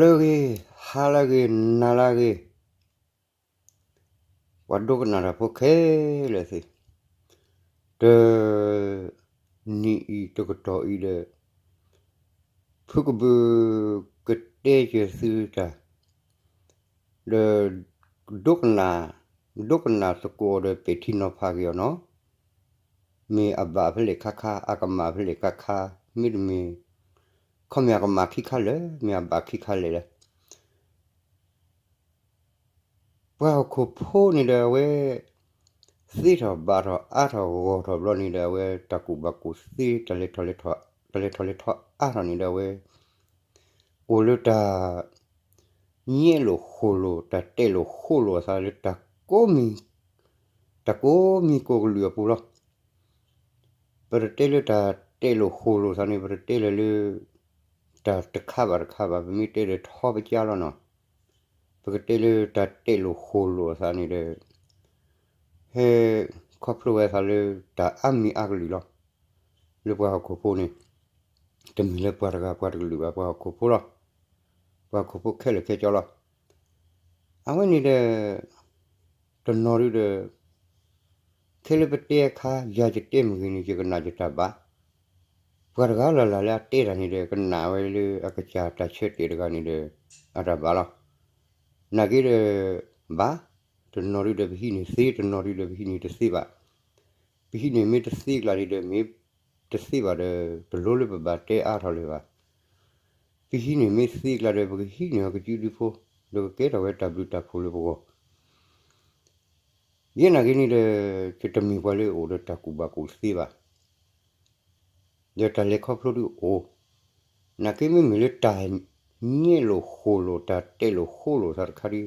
ဂီၤလၢအဂ့ၤ, ဟါလၢအဂ့ၤ, နၤလၢအဂ့ၤ, ပှၤဒိကနၣ်တၢ်ဖိခဲလၢာ်သ့ၣ်, တနံၤအံၤတကတီၢ်အံၤဒီး ဖုကဘုးကတဲက့ၤသုတၢ် ဒီး ဒိကနၣ်, ဒိကနၣ်သကိးဒီးပဲာ်ထံနီၤဖးက့ၤအီၤနီၤ, မ့ၢ်အဘၣ်ဖဲလဲၣ်ခါခါ, အကမၣ်ဖဲလဲၣ်ခါခါ, မ့တမ့ၢ် ခီမ့ၢ်အကမၣ်ခံခါလၢာ်, မ့ၢ်အဘၣ်ခံခါလဲၣ်လဲၣ်. ပှၤဟီၣ်ခိၣ်ဖိန့ၣ်ဒီးအဝဲ သ့ထီၣ်ဘၣ်ထီၣ်အါထီၣ်ဂီၢ်ထီၣ်ဘျီန့ၣ်ဒီး အဝဲတၢ်ကူၣ်ဘၣ်ကူၣ်သ့ တၢ်လဲၤထီၣ်လဲၤထီၣ်, တၢ်လဲၤထီၣ်လဲၤထီၣ်အါထီၣ်န့ၣ်ဒီး အဝဲ အိၣ်လၢတၢ် ညဲလိာ်ဃိာ်လိာ် တၢ်တဲလိာ်ဃိာ်လိာ်အသးလၢတၢ် တၢ်ကိးမံၤကိးကလုာ်အပူၤလီၤ. ပတတဲလၢတၢ်တဲလိာ်ဃိာ်လိာ်သးန့ၣ် ပတတဲလၢၤလၢ တၢ်တခါဘၣ်တခါဘၣ်, ပမ့ၢ်တဲဒီးထီပကၢလီၤနီၤ. ပကတဲလၢတၢ်တဲလိာ်ဃိာ်လိာ်အသးန့ၣ်ဒီး ဟဲခီဖျိဝဲအသးလၢတၢ်အါမံၤအါကလုာ်လီၤ. လၢပှၤဟီၣ်ခိၣ်ဖိန့ၣ် တမ့ၢ်လၢပှၤတဂၤပှၤတကလုာ်ဘၣ်, ပှၤဟီၣ်ခိၣ်ဖိလီၤ. ပှၤဟီၣ်ခိၣ်ဖိခဲလၢာ်ခဲဆ့လီၤ. အဝဲန့ၣ်ဒီး တနီၤဒုဒီး ခဲလၢပတဲအခါ ယၤယတဲမ့ၢ်ဂ့ၤန့ၣ် ယကနၣ်ယတၢ်ဘၣ်. ပှၤတဂၤလၢ်လၢ်လၢအတဲတၢ်န့ၣ်ဒီး ကနၣ်ဝဲလၢအကစၢ်တၢ်ဆၢတဲာ်တဂၤန့ၣ်ဒီး အတၢ်ဘၣ်လီၤ. နာ်က့ဒီး ဘၣ်, တနီၤဒုဒီးပဟံးန့ၢ်သ့, တနီၤဒုဒီးပဟံးန့ၢ်တသ့ဘၣ်. ပဟံးန့ၢ်မ့ၢ်တသ့ကျါန့ၣ်ဒီး မ့ၢ်တသ့ဘၣ်ဒီး တလိၣ်လၢပဘၣ်တဲအါထီၣ်လၢၤဘၣ်. ပဟံးန့ၢ်မ့ၢ်သ့ကျါဒီး ပကဟံးန့ၢ်အီၤကစုဒုဖိ, ဒီးကကဲထီၣ်ဝဲတၢ်ဘျုးတၢ်ဖှိၣ်လၢပဂီၢ်. ယဲနာ်က့န့ၣ်ဒီး ယတမ့ၢ်ပှၤလၢအိၣ်ဒီးတၢ်ကူၣ်ဘၣ်ကူၣ်သ့ဘၣ်. ဒီးတၢ်လဲၤခီဖျိဒုအိၣ်, နာ်က့မ့မ့ၢ်လၢတၢ်ညဲလိာ်ဃိာ်လိာ် တၢ်တဲလိာ်ဃိာ်လိာ်သးတခါဒု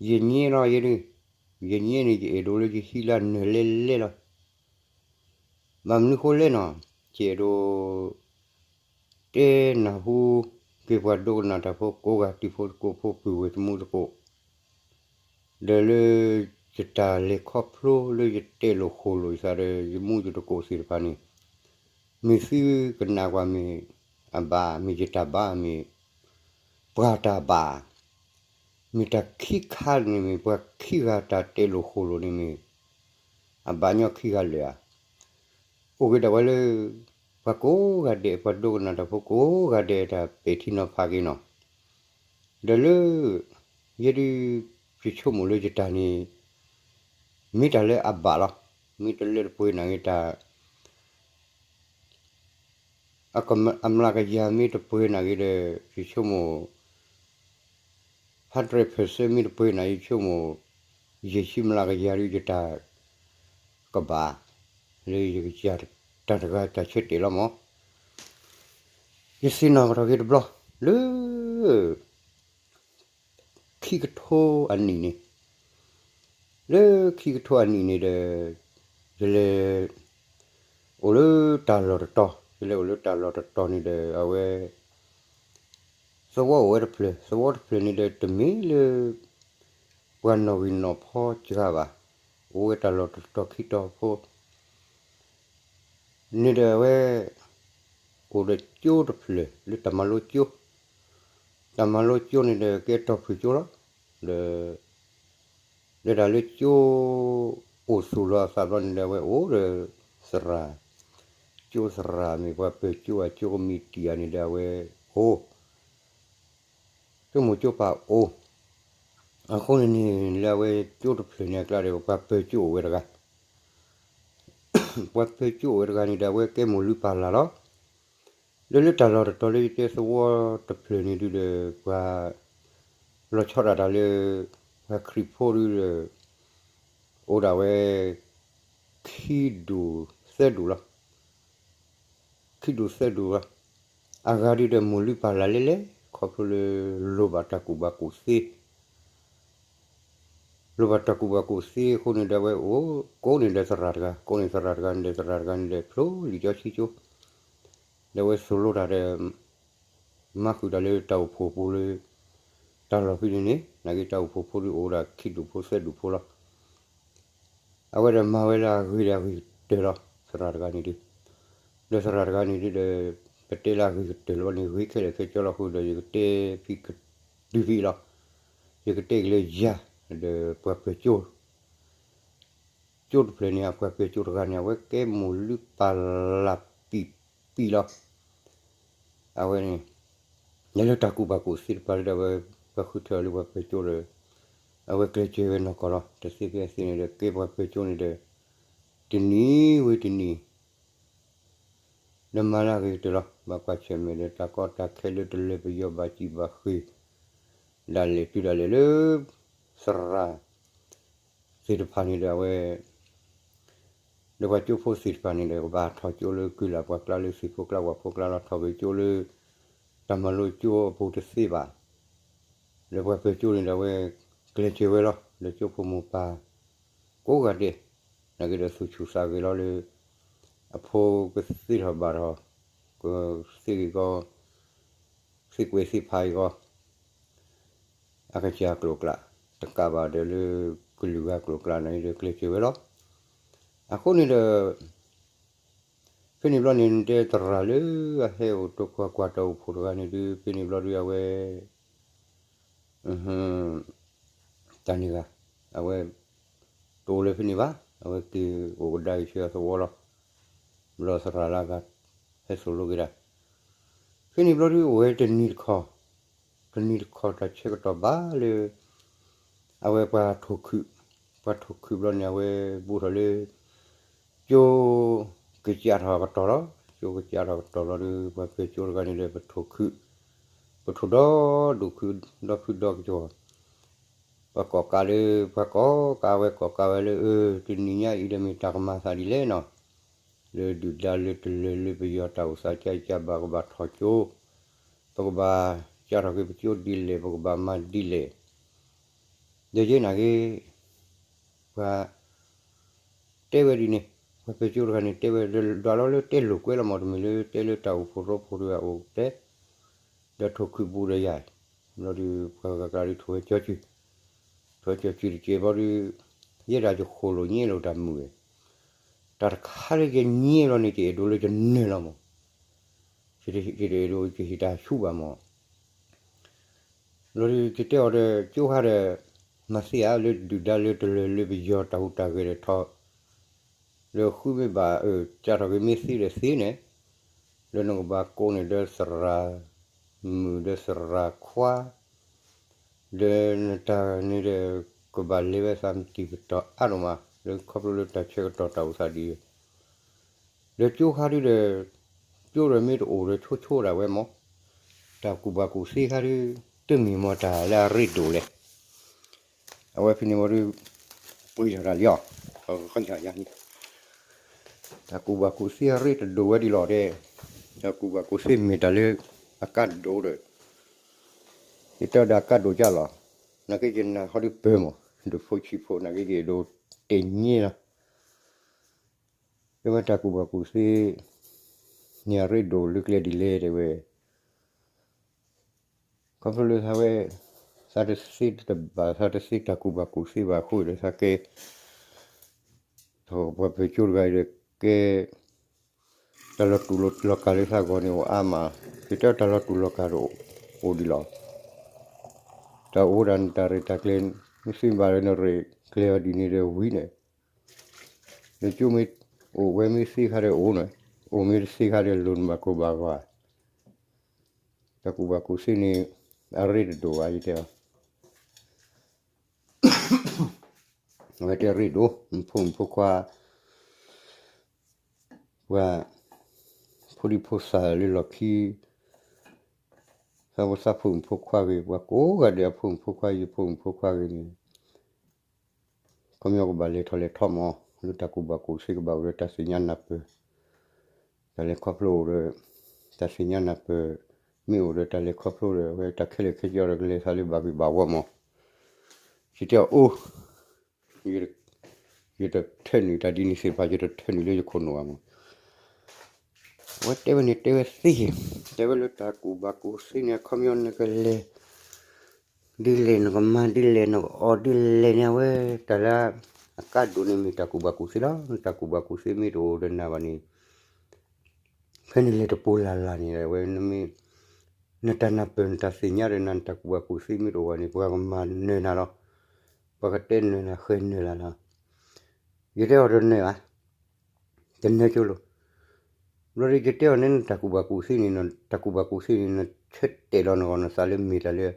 ယညဲလီၤယဲဒု, ယညဲန့ၣ် ယအဲၣ်ဒိးလၢယဟံးလၢနၢၤလဲလဲလီၤ. ဘၣ်မနုၤဃိလဲၣ်နီၤ, ယအဲၣ်ဒိး တဲနၢ်ဟူ က့ၤပှၤဒိကနၣ်တၢ်ဖိကိးဂၤ တံၤဖိသကိးဖိ ပုၢ်ဝဲၢ်သမူသကိး, ဒီးလၢ ယတၢ်လဲၤခီဖျိလၢယတဲလိာ်ဃိာ်လိာ်ယသးဒီး ယမူယသကိးသ့ၣ်တဖၣ်န့ၣ်, မ့ၢ်သုကနၣ်ကွၢ်မ့ၢ်အဘၣ်, မ့ၢ်ယတၢ်ဘၣ်, မ့ၢ်ပှၤတၢ်ဘၣ်, မ့ၢ်တၢ်ခံခါန့ၣ် မ့ၢ်ပှၤခံဂၤတၢ်တဲလိာ်ဃိာ်လိာ်န့ၣ်မ့ၢ် အဘၣ်ညီခံဂၤလၢာ်ဧါ. အိၣ်က့ၤဒၣ်ဝဲလၢ ပှၤကိးဂၤဒဲး ပှၤဒိကနၣ်တၢ်ဖိကိးဂၤဒဲး တၢ်ပဲာ်ထံနီၤဖးက့ၤနီၤ. ဒီးလၢ ယဲဒု ယဆိကမိၣ်လၢယတၢ်န့ၣ် မ့ၢ်တၢ်လၢအဘၣ်လီၤ. မ့ၢ်တလၢတပှဲၤနာ်က့ၤတၢ် အကမ အမျးကယၤမ့ၢ်တပှဲၤနာ်က့ၤဒီး ယဆိကမိၣ် hundred percent မ့ၢ်တပှဲၤနာ် ယဆိကမိၣ် ယဲၢ်ဆံမျးကယၤဒု ယတၢ်ကဘၣ် လၢယကစၢ်တၢ်တဂၤတၢ်ဆၢတဲာ်လီၤမး. ယသ့ၣ်နီၣ်ကထီၣ်က့ၤတဘျီ လၢ ခံကထိအနံၣ်န့ၣ်, လၢခံကထိအနံၣ်န့ၣ်ဒီး ယလဲၤ အိၣ်လၢတၢ်လီၢ်တတီၤ, ယလဲၤအိၣ်လၢတၢ်လီၢ်တတီၤန့ၣ်ဒီး အဝဲ သဝီအိၣ်ဝဲတဖျၢၣ်, သဝီတဖျၢၣ်န့ၣ်ဒီး တမ့ၢ်လၢ ပှၤနီၣ်ဂံၢ်နီၣ်ဖီစှၤဘၣ်, အိၣ်ဝဲတၢ်လီၢ်တတီၤခံတီၤဖိ န့ၣ်ဒီးအဝဲ အိၣ်ဒီးကၠိတဖျၢၣ် လၢတၢ်မၤလိကၠိ, တၢ်မၤလိကၠိန့ၣ်ဒီး ကဲတီၢ်ဖုၣ်ကၠိလီၤ. ဒီး လၢတၢ်လၢကၠိ အိၣ်သူၣ်လီၤအသးဘျီန့ၣ်ဒီး အဝဲအိၣ်ဒီး သရၣ်, ကၠိသရၣ်မ့ၢ်ပှၤပၢၤကၠိဧါ ကၠိကမံးတံာ်ဧါန့ၣ်ဒီး အဝဲအိၣ် ကၠိမိၢ်ကၠိပၢ်အိၣ်, အဃိန့ၣ်န့ၣ် လၢအဝဲကၠိတဖျၢၣ်န့ၣ်အကျါဒီး ပှၤပၢၤကၠိအိၣ်ဝဲတဂၤ, ပှၤပၢၤကၠိအိၣ်ဝဲတဂၤန့ၣ်ဒီး အဝဲကဲမိၢ်လုၢ်ပၢ်လၢ်လီၤ. ဒီးလၢတၢ်လီၢ်တတီၤလၢယတဲသဝီတဖျၢၣ်န့ၣ်ဒုဒီး ပှၤ လီၤဆီဒၣ်တၢ်လၢ ပှၤခရံာ်ဖိဒုဒီး အိၣ်ဒၣ်ဝဲ ခံဒူၣ်သၢဒူၣ်လီၤ. ခံဒူၣ်သၢဒူၣ်လီၤ. အဂၤဒုဒီးမိၢ်လုၢ်ပၢ်လၢ်လဲၣ်လဲၣ် ခီဖျိလၢ လိၣ်ဘၣ်တၢ်ကူၣ်ဘၣ်ကူၣ်သ့ လိၣ်ဘၣ်တၢ်ကူၣ်ဘၣ်ကူၣ်သ့အဃိန့ၣ်ဒီး အဝဲအိၣ်ကိးန့ၢ်ဒီးသရၣ်တဂၤ, ကိးန့ၢ်သရၣ်တဂၤန့ၣ်ဒီး သရၣ်တဂၤန့ၣ်ဒီး ဖျိလံာ်စီဆှံကၠိ, ဒီးအဝဲသိၣ်လိတၢ်ဒီး မၤဃုာ်တၢ်လၢတၢ်အိၣ်ဖှိၣ်ပူၤလၢ တၢ်လီၢ်ဖဲန့ၣ်န့ၣ် နာ်က့တၢ်အိၣ်ဖှိၣ်ဖိဒုအိၣ်ဒၣ်ခံဒူၣ်ဖိသၢဒူၣ်ဖိလီၤ. အဝဲဒီးမၤဝဲလၢအဂ့ၤဒီးအဂ့ၤကတၢၢ်လီၤ သရၣ်တဂၤန့ၣ်ဒု, ဒီးသရၣ်တဂၤန့ၣ်ဒုဒီး ပတဲလၢအဂ့ၤကတၢၢ်လၢၤဘၣ်န့ၣ် ဂ့ၤခဲလၢာ်ခဲဆ့လီၤအဃိဒီး ယကတဲဖဲကတုၤဖဲအံၤလီၤ. ယကတဲက့ၤလၢယၤ ဒီးပှၤပၢၤကၠိ ကၠိတဖျၢၣ်န့ၣ် အပှၤပၢၤကၠိတဂၤန့ၣ် အဝဲကဲမိၢ်လုၢ်ပၢ်လၢ်ပံာ်ပံာ်လီၤ. အဝဲန့ၣ် ယလၢတၢ်ကူၣ်ဘၣ်ကူၣ်သ့တပၤလၢဒၣ်ဝဲ ပှၤဃုထၢအီၤလၢပှၤပၢၤကၠိဒီး အဝဲကျဲးစၢးဝဲနီၢ်ကီၢ်လီၤ. တသ့ဖဲအသ့န့ၣ်ဒီး ကဲပှၤပၢၤကၠိန့ၣ်ဒီး တနံၤဝံၤတနံၤ ဒီးမၤလၢအဂ့ၤကတၢၢ်လီၤ. ဘၣ်ကွၢ်ဆၢၣ်မဲာ်ဒီးတၢ်ကီတၢ်ခဲလၢတလၢပယီၤဘၣ်စံးဘၣ်ဃ့ၢ် ဒၣ်လဲာ်တုၤဒၣ်လဲာ်လၢ သရၣ် သ့ၣ်တဖၣ်န့ၣ်ဒီးအဝဲ ဒီးပှၤကၠိဖိသ့ၣ်တဖၣ်န့ၣ်ဒီး ကဘၣ်ထီၣ်ကၠိလၢကုၢ်လၢ်ပှၤကျါလၢသ့ၣ်ဖိကျါပှၤဖိကျါလီၤ. ထီၣ်က့ၤကၠိလၢ တၢ်မၤလိကၠိအပူၤတသ့ဘၣ်. ဒီးပှၤပၢၤကၠိန့ၣ်ဒီးအဝဲ ကျဲးစၢးဝဲလီၤ. ဒီးကၠိဖိမိၢ်ပၢ် ကိးဂၤဒဲး နာ်က့ဒီးသူၣ်ဆူၣ်သးဂဲၤလီၤလၢ အဖိကသ့ထီၣ်ဘၣ်ထီၣ် ကသ့ဂ့ၤကီ သ့ကွဲးသ့ဖးအံၤဂီၢ် အကစၢ်ကျိာ်ကျး တကးဘၣ်ဒီးလၢကလုာ်ဂၤကျိာ်ကျးန့ၣ်ဒီးကျဲးစၢးဝဲလီၤ. အဃိန့ၣ်ဒီး ဖဲန့ၣ်ဘျီန့ၣ် နတဲသရၣ်လၢအဟဲအိၣ်တကွၢ်ကွၢ်တၢ်အိၣ်ဖှိၣ်တဂၤန့ၣ်ဒုး ဖဲန့ၣ်ဘျီဒုးအဝဲ တၢ်န့ၣ်ဂၤ အဝဲ တအိၣ်လၢၤဖဲန့ၣ်ဘၣ်. အဝဲက့ၤအိၣ်ကဒါက့ၤဆူအသဝီလီၤ. ဘျီသရၣ်လၢအဂၤ ဟဲသိၣ်လိက့ၤဒၣ် ဖဲန့ၣ်ဘျီဒုးအိၣ်ဝဲတနံၤတခီ တနံၤတခီတၢ်ဆၢကတီၢ်ဘၣ်လၢ အဝဲပှၤထိၣ်ခုၣ်, ပှၤထိၣ်ခုၣ်ဘျီန့ၣ် အဝဲဘူးထီၣ်လၢ ကၠိကစးထီၣ်ကတီၢ်လီၤ. ကၠိကစးထီၣ်ကတီၢ်ဘျီဒီး ပှၤပၢၤကၠိတဂၤန့ၣ်ဒီး ပထိၣ်ခုၣ်, ပထိၣ်ဒီဒူၣ်ခုၣ် ဒီဖုဒီကၠီၤ ပှၤကိးကးလၢ ပှၤကိးကးဝဲကိးကးဝဲလၢ အၢ တနံၤညါအံၤဒီးမ့ၢ်တၢ်ကမၤသးဒ်လဲၣ်နီၤ, လၢဒုၣ်ဒါလၢတလၢၤလၢပယီၤတၢ်အိၣ်သးကါကါဘၣ် ကဘၣ်ထီၣ်ကၠိ, ပကဘၣ်ကးထီၣ်က့ၤပကၠိဒ်လဲၣ် ပကဘၣ်မၤဒ်လဲၣ်, ဒီးယဲနာ်က့ ပှၤ တဲဝဲဒ်န့ၣ်, ပှၤပၢၤကၠိတဂၤန့ၣ် တဲဝဲဒၣ်လီၤလၢတဲလိာ်ကွဲလီၤမး တမ့ၢ်လၢတဲလၢတၢ်အိၣ်ဖှိၣ်ရိဖှိၣ်တဂၤအိၣ်တဲ, ဒီးထိၣ်ခုၣ်ဘူးဒီးယၤ, ဘျီဒုးပှၤဂၤကျါဒုးထိၣ်ဝဲကၠီကုၢ်, ထိၣ်ဝဲကၠီကုၢ်တကဲးဘျီဒုး, ယဲဒၣ်ယဃိၣ်လိာ်ညဲလိာ်တၢ်မုာ်ဝဲ, တၢ်တခါလၢယညဲဘျီန့ၣ် ယအဲၣ်ဒိးလၢယနၢၤလီၤမး ယတအဲၣ်ဒိးယဟ့ၣ်တၢ်ဆူၣ်ဘၣ်မး, လီၤဒုးယတဲအီၤဒီး ကၠိခါဒီး မၤသ့ဧါ လၢဒုၣ်ဒါလၢတလၢၤလၢပယီၤတၢ်ဟူးတၢ်ဂဲၤဒီးထီၣ်, လၢဃုမ့ၢ်ဘၣ် အၢ ကးထီၣ်က့ၤမ့ၢ်သ့ဒီးသ့န့ၣ်, လၢနကဘၣ်ကိးန့ၢ်ဒီးသရၣ်မုၣ်ဒီးသရၣ်ခွါ ဒီးနတၢ်န့ၣ်ဒီး ကဘၣ်လဲၤဝဲသးမတံၤပတီၢ်အါဒိၣ်မး လၢခီဖျိလၢတၢ်ဆၢကတီၢ်တၢ်အိၣ်သးဒ်အံၤ, ဒီးကၠိခါဒုဒီး ကၠိဒီးမ့ၢ်တအိၣ်ဒီးဆိဆိဒၣ်ဝဲမး, တၢ်ကူၣ်ဘၣ်ကူၣ်သ့ခါဒု တမ့ၢ်မ့ၢ်တၢ်လၢအရ့ဒိၣ်လဲၣ်, အဝဲဖဲန့ၣ်ဝံၤဒု ပှ့ၤထီၣ်တၢ်လံအီၤ, တၢ်ကူၣ်ဘၣ်ကူၣ်သ့အရ့တဒိၣ်ဝဲဒ်လီၤဒဲး, တၢ်ကူၣ်ဘၣ်ကူၣ်သ့မ့ၢ်တၢ်လၢ အကါဒိၣ်ဒီး ယတဲဒၣ်ကါဒိၣ်ကၢ်လီၤ, နာ်က့ယနၢ်ဟီဒုပၢၤမး, ဒုဖိဆံးဖိ နာ်က့ယအဲၣ်ဒိးတဲညဲလီၤ, တဲဝဲတၢ်ကူၣ်ဘၣ်ကူၣ်သ့ န့ၣ်အရ့ဒိၣ်လၢကျဲဒ်လဲၣ်တဲဝဲ, ခီဖျိလၢသးဝဲ သးတသ့တဘၣ် သးတသ့တၢ်ကူၣ်ဘၣ်ကူၣ်သ့ဘၣ်အဃိဒီး သးကဲ ထီၣ်ပှၤပၢၤကၠိတဂၤအံၤဒီးကဲ တၢ်လီၤတူာ်လီၤကာ်လၢသးဂီၢ်န့ၣ်အိၣ်အါမး, ယတဲတၢ်လီၤတူာ်လီၤကာ်ဒီးအိၣ်ဒံးလီၤ, တၢ်အိၣ်ဒၣ်န့ၣ်တၢ်ရဲၣ်တၢ်ကျဲၤ, မ့ၢ်သ့ဘၣ်ဒီးနရဲၣ်ကျဲၤအီၤဒ်န့ၣ်ဒီးဝံၤန့ၣ်, နကၠိမ့ၢ်အိၣ်ဝဲမ့ၢ်သ့ခါဒီးအိၣ်န့ၣ်, အိၣ်မ့ၢ်တသ့ခါဒီးလိၣ်နဘၣ်ကိၢ်ဘၣ်ဂီၤ, တၢ်ကူၣ်ဘၣ်ကူၣ်သ့န့ၣ် အရ့တဒိၣ်ဘၣ်ယတဲအီၤ အဝဲတဲရ့ဒိၣ် ဖိမုၣ်ဖိခွါ, ပှၤ ဖိဒံဖိသၣ်လၢလီၢ်ခံ, သးဖိသးဖိမုၣ်ဖိခွါဂ့ၤ ပှၤကိးဂၤဒဲးအဖိမုၣ်ဖိခွါ ယဖိမုၣ်ဖိခွါဂ့ၤန့ၣ် ခီပညီကဘၣ်လဲၤထီၣ်လဲၤထီမး လၢတၢ်ကူၣ်ဘၣ်ကူၣ်သ့ကဘၣ်အိၣ်ဒီးတၢ်သ့ၣ်ညါနၢ်ပၢၢ်, တၢ်လဲၤခီဖျိအိၣ်ဒီး တၢ်သ့ၣ်ညါနၢ်ပၢၢ်, မ့ၢ်အိၣ်ဒီးတၢ်လဲၤခီဖျိဒီး အဝဲတၢ်ခဲလၢာ်ခဲဆ့ဒီးကလဲၤသးလၢဘၣ်ဂ့ၢ်ဘၣ်ဝီမး, ယတဲအီၤအိၣ် ယတထၢနုာ်တၢ်ဒ်န့ၣ်သ့ၣ်တဖၣ် ယတထၢနုာ်လၢယခိၣ်နူာ်ဘၣ်မး, အဝဲတဲဝဲန့ၣ်တဲဝဲသ့, တဲဝဲလၢတၢ်ကူၣ်ဘၣ်ကူၣ်သ့န့ၣ် အခီပညီနကလဲၤ ဒ်လဲၣ်နကမၤဒ်လဲၣ်နကအီၣ်ဒ်လဲၣ်န့ၣ် အဝဲတၢ်လၢ အကါဒိၣ်န့ၣ်မ့ၢ်တၢ်ကူၣ်ဘၣ်ကူၣ်သ့လီၤ. တၢ်ကူၣ်ဘၣ်ကူၣ်သ့မ့ၢ်တအိၣ်ဒီးနၤဘၣ်န့ၣ် ဖဲနလဲၤတပူၤလၢ်လၢ်န့ၣ် ဝဲနမ့ၢ် နတၢ်နၢ်ပၢၢ်နတၢ်သ့ၣ်ညါဒီး နတၢ်ကူၣ်ဘၣ်ကူၣ်သ့မ့ၢ်တအိၣ်ဘၣ်န့ၣ် ပှၤကမၤနၢၤနၤလီၤ. ပှၤကတဲနၢၤနၤ ဃဲၤနၢၤနၤလီၤ. ယတဲအီၤတနၢၤဘၣ်, တနၢၤကၠိလိၤ. ဘျီဒီးယတဲအီၤန့ၣ် နတၢ်ကူၣ်ဘၣ်ကူၣ်သ့န့ၣ် တၢ်ကူၣ်ဘၣ်ကူၣ်သ့န့ၣ် နဆၢတဲာ်လီၤနဂီၢ်နသးလၢ မ့ၢ်တၢ်လၢ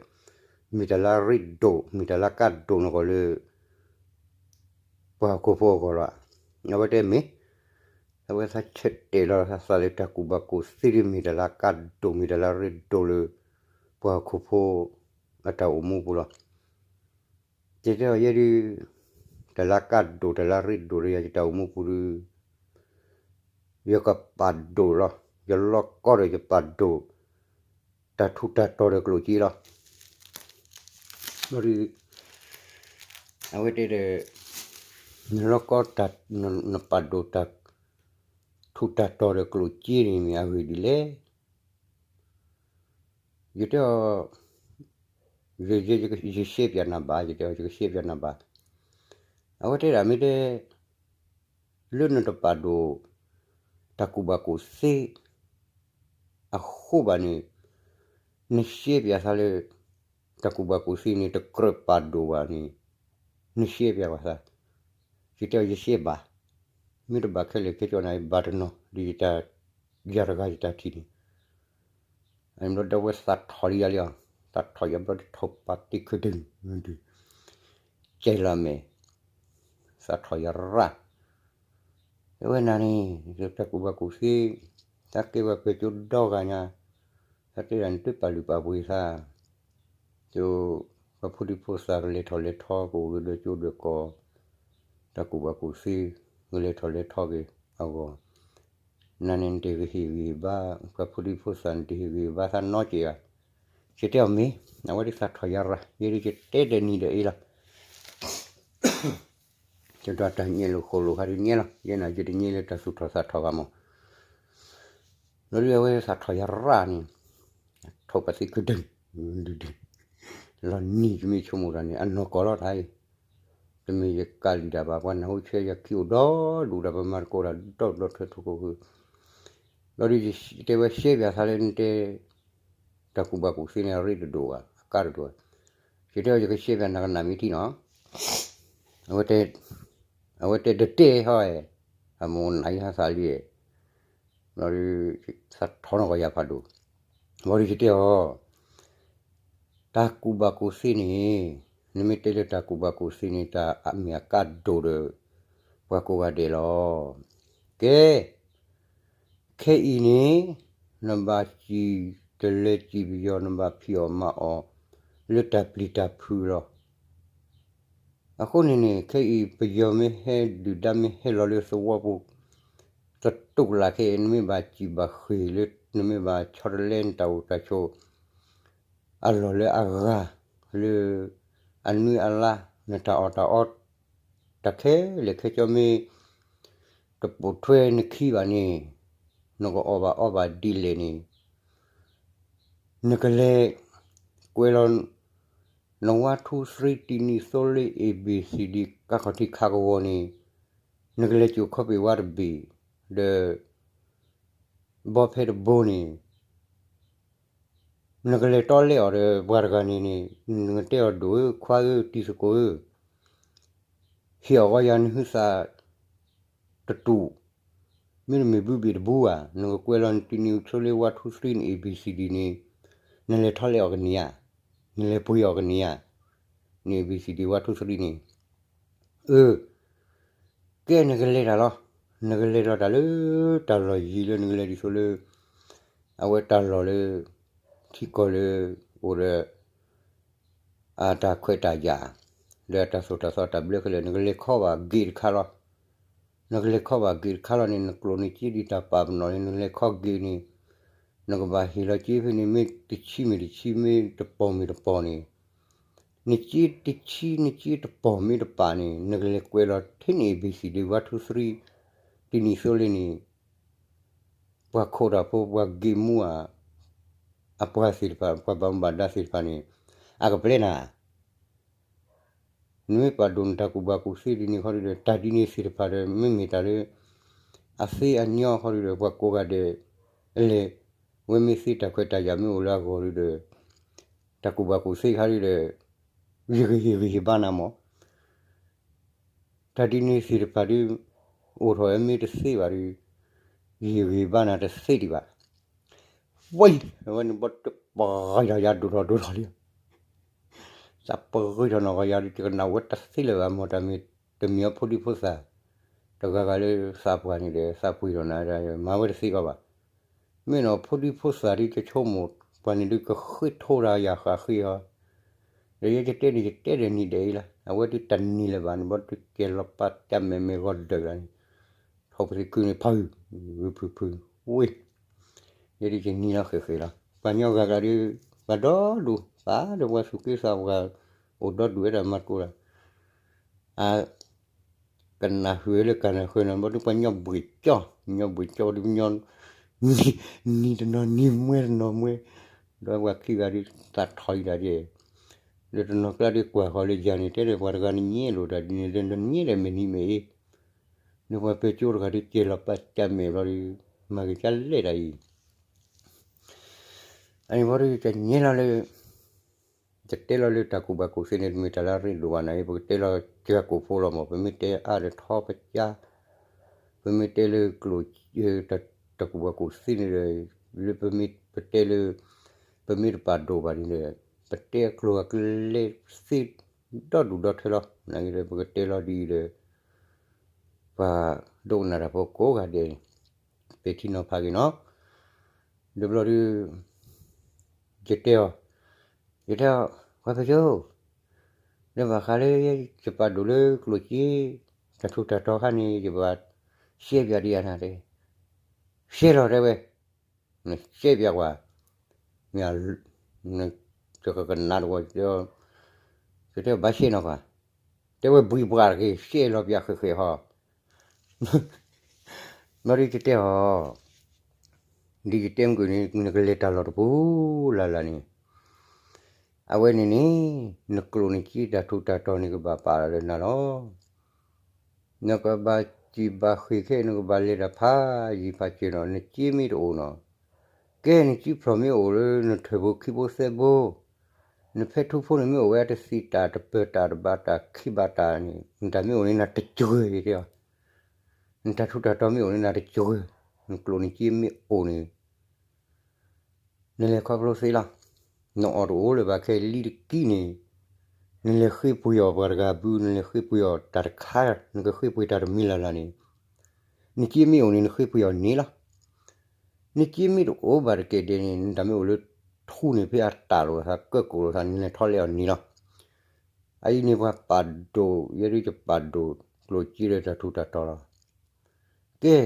မ့ၢ်တၢ်လၢအရ့ဒိၣ် မ့ၢ်တၢ်လၢအကါဒိၣ်နဂီၢ်လၢ ပှၤဟီၣ်ခိၣ်ဖိအဂီၢ်လီၤ. အဝဲတဲမ့ၢ် အဝဲသးဆၢတဲာ်လီၤသးလၢတၢ်ကူၣ်ဘၣ်ကူၣ်သ့ဒ်မ့ၢ်တၢ်လၢအကါဒိၣ် မ့ၢ်တၢ်လၢအရ့ဒိၣ်လၢ ပှၤဟီၣ်ခိၣ်ဖိအတၢ်အိၣ်မူပူၤလီၤ. ယတဲအီၤယဲဒုး တၢ်လၢအကါဒိၣ် တၢ်လၢအရ့ဒိၣ်လၢယတၢ်အိၣ်မူပူၤဒုး ယကပာ်ဒိၣ်လီၤ. ယလီၢ်ကီဒီးယပာ်ဒိၣ် တၢ်ထူးတၢ်တီၤဒီးကျိၣ်စ့လီၤ. ဘျီဒီး အဝဲတဲဒီး နလီၢ်ကီ နပာ်ဒိၣ်တၢ် ထူးတၢ်တီၤဒီးကျိၣ်စ့န့ၣ်မ့ၢ်အဂ့ၢ်ဒ်လဲၣ်. ယတဲအီၤ ယ ယ ယ ယရှဲပၠးနၤဘၣ်, ယတဲအီၤ ယကရှဲပၠးနၤဘၣ်. အဝဲတဲဒၣ်မ့ၢ်တဲ လၢနတပာ်ဒိၣ် တၢ်ကူၣ်ဘၣ်ကူၣ်သ့ အဃိဘၣ်န့ၣ် နရှဲပၠးသးလၢ တၢ်ကူၣ်ဘၣ်ကူၣ်သ့န့ၣ် တကြၢးပာ်ဒိၣ်ဘၣ်န့ၣ် နရှဲပၠးဘၣ်သး. ယတဲအီၤ ယရှဲဘၣ်, မ့ၢ်တဘၣ်ခဲလၢာ်ခဲကၠီနၤ ဘၣ်တနီၤ ဒ်ယတၢ် ယၤတဂၤယတၢ်ထံၣ်န့ၣ် အဘျီဒီးဝဲသးထီၣ်လံယၤလံအီၤ, သးထီၣ်ယၤဘျီဒီး ထိၣ်ပာ်တ့ၢ်ခုၣ်ဒုၣ် ကဲလီၤမဲာ်, သးထီၣ်ယၤရၣ်, အဝဲနၤန့ၣ် တၢ်ကူၣ်ဘၣ်ကူၣ်သ့, သးကဲဝဲပှဲၤကၠိဒီဂၤညါ, သးတဲဒၣ်န့ၣ် တပာ်လုၢ်ပာ်ပှ့ၤသး, ကၠိ ပှၤဖိဒံဖိသၣ်ကလဲၤထီၣ်လဲၤထီကအိၣ်ဂ့ၤဒီးကၠိဒီးကီၢ်, တၢ်ကူၣ်ဘၣ်ကူၣ်သ့ ကလဲၤထီၣ်လဲၤထီက့ၤအဂီၢ်, နၤန့ၣ်နတဟ့ၣ်ဂံၢ်ဘါ, ပှၤဖိဒံဖိသၣ်နတဟ့ၣ်ဂံၢ်ဘါသးနီက့ၤဧါ. ယတဲအီၤမ့ၢ်, အဝဲဒ်သးထီၣ်ယၤရၣ်, ယဲဒ်ယတဲဒီးနံၤဒီးအ့လီၤ. ယဒွးတၢ်ညဲလိာ်ဃိလိာ်ခါဒုးညဲလီၤ, ယဲန့ၣ်ယတညဲလၢတၢ်သူၣ်ထီၣ်သးထီၣ်ဂၤမး, ဘျီဒုးအဝဲသးထီၣ်ယၤရၣ်န့ၣ်, ထိၣ်ပာ်သ့ခုၣ်ဒုၣ်, လီၤနံၤယမ့ၢ်ဆိကမိၣ်တၢ်န့ၣ် အနီၢ်ကီၢ်လီၤတၢ်အံၤ, တမ့ၢ်ယကးလံာ်တၢ်ဘၣ်, ပှၤနၢ်ဟူဆၢယခံအိၣ်ဒီဒူၣ်ဒီး ပမၤသကိးတၢ်ဒီဘျီထွဲထီၣ်ခိၣ်ဃုာ်, ဘျီဒုးယတဲဝဲရှဲပၠးသးလၢနတဲ တၢ်ကူၣ်ဘၣ်ကူၣ်သ့န့ၣ် အရ့တဒိၣ်ဘၣ်, အကါတဒိၣ်ဘၣ်, ယတဲအီၤ ယကရှဲပၠးနၤကနၣ်မ့ၢ်ထံနီၤ, အဝဲတဲ အဝဲတဲတတဲဟီဧဲ, အမိၢ်နၤယဟးသးလံဧဲ, ဘျီဒုး သးထီၣ်နီၢ်ကီၢ်ယၤဖးဒိၣ်, ဘျီဒုးယတဲအီၤ တၢ်ကူၣ်ဘၣ်ကူၣ်သ့န့ၣ်, နမ့ၢ်တဲလၢတၢ်ကူၣ်ဘၣ်ကူၣ်သ့န့ၣ် တၢ်အမ့ၢ်အကါဒိၣ်ဒီး ပှၤကိးဂၤဒဲးလီၤ. ကဲ, ခဲအံၤန့ၣ် နဘၣ်စံၣ်တလဲစံၣ်ပယီၤ နဘၣ်ဖံးအီၣ်မၤအီၣ် လၢတၢ်ပျံၤတၢ်ဖုးလီၤ. အဃိန့ၣ်န့ၣ် ခဲအံၤ ပယီၤမ့ၢ်ဟဲဒုၣ်ဒါမ့ၢ်ဟဲလီၤလၢသဝီပူၤ သတူၢ်ကလာ်ခဲအံၤ နမ့ၢ်ဘၣ်စံၣ်ဘၣ်ဃ့ၢ်လၢ နမ့ၢ်ဘၣ်ဆီတလဲနတၢ်အိၣ်တၢ်ဆိး အလီၢ်လၢအဂၤလၢ အနွံအလါ နတၢ်အီၣ်တၢ်အီ တၢ်ခဲလၢာ်ခဲဆ့မ့ၢ် တပိာ်ထွဲနခံဘၣ်န့ၣ် နကအီၣ်ဘၣ်အီဘၣ်ဒ်လဲၣ်န့ၣ် နကလဲၤကွဲးလီၤ န one two three တံနံၣ်သိလ့ A B C D ကါခီၣ်ထံးခးကဝီၤန့ၣ် နကလဲၤစိာ်ခီပ့ၣ်ဝါတဘ့ၣ် ဒီး ဘီဖဲတဘိန့ၣ် နကလဲၤတီလဲအီၤဒီးပှၤတဂၤန့ၣ်န့ၣ် နကတဲအီၤဒိၣ်ဧၢ ခွါဧၢ တံၤသကိးဧၢ ဟ့ၣ်အီၣ်ဂီၤယၤနဟုသၣ်တတူၢ် မ့တမ့ၢ်ဘုဘ့ၣ်တဘိဧါ နကကွဲးလီၤနတံနံၣ်သိလ့ one two three န့ၣ် A B C D န့ၣ် နလဲၤထီၣ်လဲအီၤကန့ၢ်ဧါ နလဲၤပှ့ၤအီၤကန့ၢ်ဧါ န့ၣ် A B C D one two three န့ၣ် အၢ ကဲနကလဲၤတၢ်လီၤ နကလဲၤလီၤတၢ်လၢ တၢ်လီၢ်ယံၤလၢနကလဲၤဒ်သိးလၢ အဝဲတၢ်လီၢ်လၢ ထံကီၢ်လၢ အိၣ်ဒီး အတၢ်ခွဲးတၢ်ယာ် လၢအတၢ်သိၣ်တၢ်သီတၢ်ဘျၢခဲလၢာ် နကလဲၤခီဘၣ်ဂ့ၢ်တခါလီၤ. နကလဲၤခီဘၣ်ဂ့ၢ်တခါလီၤန့ၣ် နကျိၣ်နစ့ဒ်တၢ်ပာ်ပနီၣ်န့ၣ် နကလဲၤခီဂ့ၢ်န့ၣ် နကဘၣ်ဟ့ၣ်လီၤစ့ဖဲန့ၣ် မ့ၢ်တဆံမ့ၢ်တဆံ မ့ၢ်တပီၢ်မ့ၢ်တပီၢ်န့ၣ် နစ့တဆံ နစ့တပီၢ်မ့ၢ်တပာ်န့ၣ် နကလဲၤကွဲးလီၤထဲန့ၣ် A B C D one two three တံနံၣ်သိလ့န့ၣ် ပှၤခိးတၢ်ဖိ ပှၤဂ့ၢ်မူဧါ အပှၤသ့ၣ်တဖၣ် ပှၤဘၣ်မူဘၣ်ဒါသ့ၣ်တဖၣ်န့ၣ် အကပျဲနၤ နမ့ၢ်ပာ်ဒိၣ်နတၢ်ကူၣ်ဘၣ်ကူၣ်သ့ဒ်န့ၣ်ခီဒုဒီး တၢ်ဒ်န့ၣ်သ့ၣ်တဖၣ်ဒီး မ့မ့ၢ်တၢ်လၢ အသ့အညီခီဒုဒီး ပှၤကိးဂၤဒဲး အလဲၤဝဲမ့ၢ်သ့တၢ်ခွဲးတၢ်ယာ်မ့ၢ်အိၣ်လၢအဂီၢ်ဒုဒီး တၢ်ကူၣ်ဘၣ်ကူၣ်သ့ခါဒုဒီး ယဂ့ၤဟ့ၣ်ဂံၢ်ဟ့ၣ်ဘါနၤမး တၢ်ဒ်န့ၣ်သ့ၣ်တဖၣ်ဒု အိၣ်ထီၣ်ဝဲမ့ၢ်တသ့ဘၣ်ဒီး ယဂံၢ်ဟ့ၣ်ဂံၢ်ဟ့ၣ်ဘါနၤတသ့ဒံးဘၣ်. ဝံၤ အဝဲန့ၣ်ဘီတပှၤယၤယၤဒိၣ်ထီၣ်ဒိၣ်ထီၣ်လံ သးပဂံၢ်ထီၣ်နီၢ်ဂီၤယၤဒု ယကနၣ်ဝဲတသ့လၢၤဘၣ် မ့ၢ်တၢ်မ့ၢ်တမ့ၢ်အဖိဒံဖိသၣ် တဂၤဂၤလၢသးပှၢ်န့ၣ်ဒီး သးပှ့ၤထီၣ်နၤ မၤဝဲတသ့ကီးဘၣ်. မ့ၢ်နီၢ်ဖိဒံဖိသၣ်ဒု ယဆိကမိၣ်ပှၤန့ၣ်ဒု ကဃ့ထိတၢ်ယၤဃးဃ့အီၤ ဒီးယဲယတဲန့ၣ် ယတဲဒီးနံၤဒဲးအံၤလီၤ. အဝဲဒုတၢ်နံၤလၢၤဘၣ်န့ၣ် ဘီဒုကဲလီၤပာ်တၢ်မဲာ်မဲာ်ဂီၤဒၢးလီၤန့ၣ် ထီၣ်ပသံးကုန့ၣ် ဖုဖုဖု ဝ့ၢ် ယဲဒုယနံၤလီၤဃဲးဃဲးလီၤ. ပှၤကညီဂၤဂၤဒု ပှၤဒီဒူၣ် ပှၤဒီးပှၤသူၣ်က့သးပှၢ် အိၣ်ဒီဒူၣ်ဝဲဒၣ်မၤတကိးလီၤ. အ ကနၣ်ဃုာ်လၢကနၣ်ဃုာ်နီၤ ဘီဒုပှၤကညီဘှ့ၣ်ကၠီ ကညီဘှ့ၣ်ကၠီဒုပညီ နံၤတနီၤနံၤမွဲတနီၤမွဲ ဒီးပှၤခံဂၤဒုသးထီၣ်အံၤဒၣ်ဒဲး လၢတနီၤကျါဒုကွၢ်ဃီၤလၢယၤန့ၣ် တဲဒီးပှၤတဂၤနညဲလိာ်တၢ်ဒ်န့ၣ် နညဲဒီးမ့ၢ်နံၤမ့ၢ်အ့ နပှၤပဲကၠိတဂၤဒုကဲလီၤပာ်တၢ်မဲာ်ဘျီဒု မၤဂ့ၤကၢ်လဲၣ်တၢ်အံၤ အန့ၣ်ဘီဒု တညဲလီၤလၢ တတဲလီၤလၢတၢ်ကူၣ်ဘၣ်ကူၣ်သ့န့ၣ် တမ့ၢ်တၢ်လၢအရ့ဒိၣ်ဘၣ်နၤအံၤ ပကတဲလီၤကၢကိၣ်ဖိလီၤမး ပမ့ၢ်တဲအါဒီးထီပကၢ် ပမ့ၢ်တဲလၢကျိာ် တၢ်ကူၣ်ဘၣ်ကူၣ်သ့န့ၣ်ဒီး လၢပမ့ၢ်ပတဲလၢ ပမ့ၢ်တပာ်ဒိၣ်ဘၣ်န့ၣ်ဒီး ပတဲအကျိၤအကျဲသ့ ဒီဒူၣ်ဒီထၢလီၤ နဂ့ၤဒီး ပကတဲလီၤဒ်အံၤဒီး ပှၤဒိကနၣ်တၢ်ဖိကိးဂၤဒဲး ပဲာ်ထံနီၤဖးက့ၤနီၤ ဒီးဘျီဒု ယတဲအီၤ ယတဲအီၤ ပှၤပဲကၠိ လၢဘၣ်ဃးလၢယပာ်ဒိၣ်လၢကျိၣ်စ့ တၢ်ထူးတၢ်တီၤခါန့ၣ် ယဘၣ်ရှဲပၠးဒံးယၤနၤတဲ ရှဲလီၤတဲဝဲ နရှဲပၠးကွၢ် မ့ၢ် ကကနၣ်တဝီ ယတဲ ဘၣ်ရှဲနီၤကွၢ် တဲဝဲဘှံးဘှးတက့ၢ် ရှဲလီၤပၠးဃဲးဃဲးဟီ ဘျီဒုယတဲအီၤ ဒ်ယတဲမုၢ်ကွံာ်န့ၣ် နကလဲၤတၢ်လီၢ်တပူၤလၢ်လၢ်န့ၣ် အဝဲန့ၣ်န့ၣ် နကျိၣ်နစ့တၢ်ထူးတၢ်တီၤန့ၣ်ကဘၣ်ပာ်လီၤလၢနၤလီၤ နကဘၣ်စံၣ်ဘၣ်ဃ့ၢ်ခဲ နကဘၣ်လဲၤတၢ်ဖးယံၤဖးစၢၤနီၤ နစ့မ့ၢ်တအိၣ်နီၤ ကဲနစ့ဖျိးမ့ၢ်အိၣ်လၢနထၢၣ်ဖိခံဖိသၢဖိ နဖဲထူဖိန့ၣ်မ့ၢ်အိၣ်ဝဲတသံးတၢ်တပၢၤတၢ်တဘၣ်တၢ်ခံဘၣ်တၢ်န့ၣ် နတၢ်မ့ၢ်အိၣ်န့ၣ်နၤတစှၤတဲအီၤ နတၢ်ထူးတၢ်တီၤမ့ၢ်အိၣ်န့ၣ်နၤတစှၤ နကျိၣ်နစ့မ့ၢ်အိၣ်န့ၣ် နလဲၤခီဖျိသ့လီၤ. နအီၣ်တအိၣ်လၢၤဘၣ်ခဲလံတကံၢ်န့ၣ် နလဲၤဃ့ပှ့ၤအီၤပှၤတဂၤဘု နလဲၤဃ့ပှ့ၤအီၤတၢ်တခါ နကဃ့ပှ့ၤတၢ်တမံၤလၢ်လၢ်န့ၣ် နစ့မ့ၢ်အိၣ်န့ၣ် နဃ့ပှ့ၤအီၤန့ၣ်လီၤ. နစ့မ့ၢ်တအိၣ်ဘၣ်တက့ၢ်ဒဲးန့ၣ် နတၢ်မ့ၢ်အိၣ်လၢထူန့ၣ် ဖဲအတၢ်လိာ်သး ကၢကိၣ်လိာ်သး နလဲၤထီၣ်လဲအီၤန့ၣ်လီၤ. အအံၤန့ၣ်ပှၤပာ်ဒိၣ် ယဲဒုးယပာ်ဒိၣ်ကျိၣ်စ့ဒီးတၢ်ထူးတၢ်တီၤလီၤ. ကဲ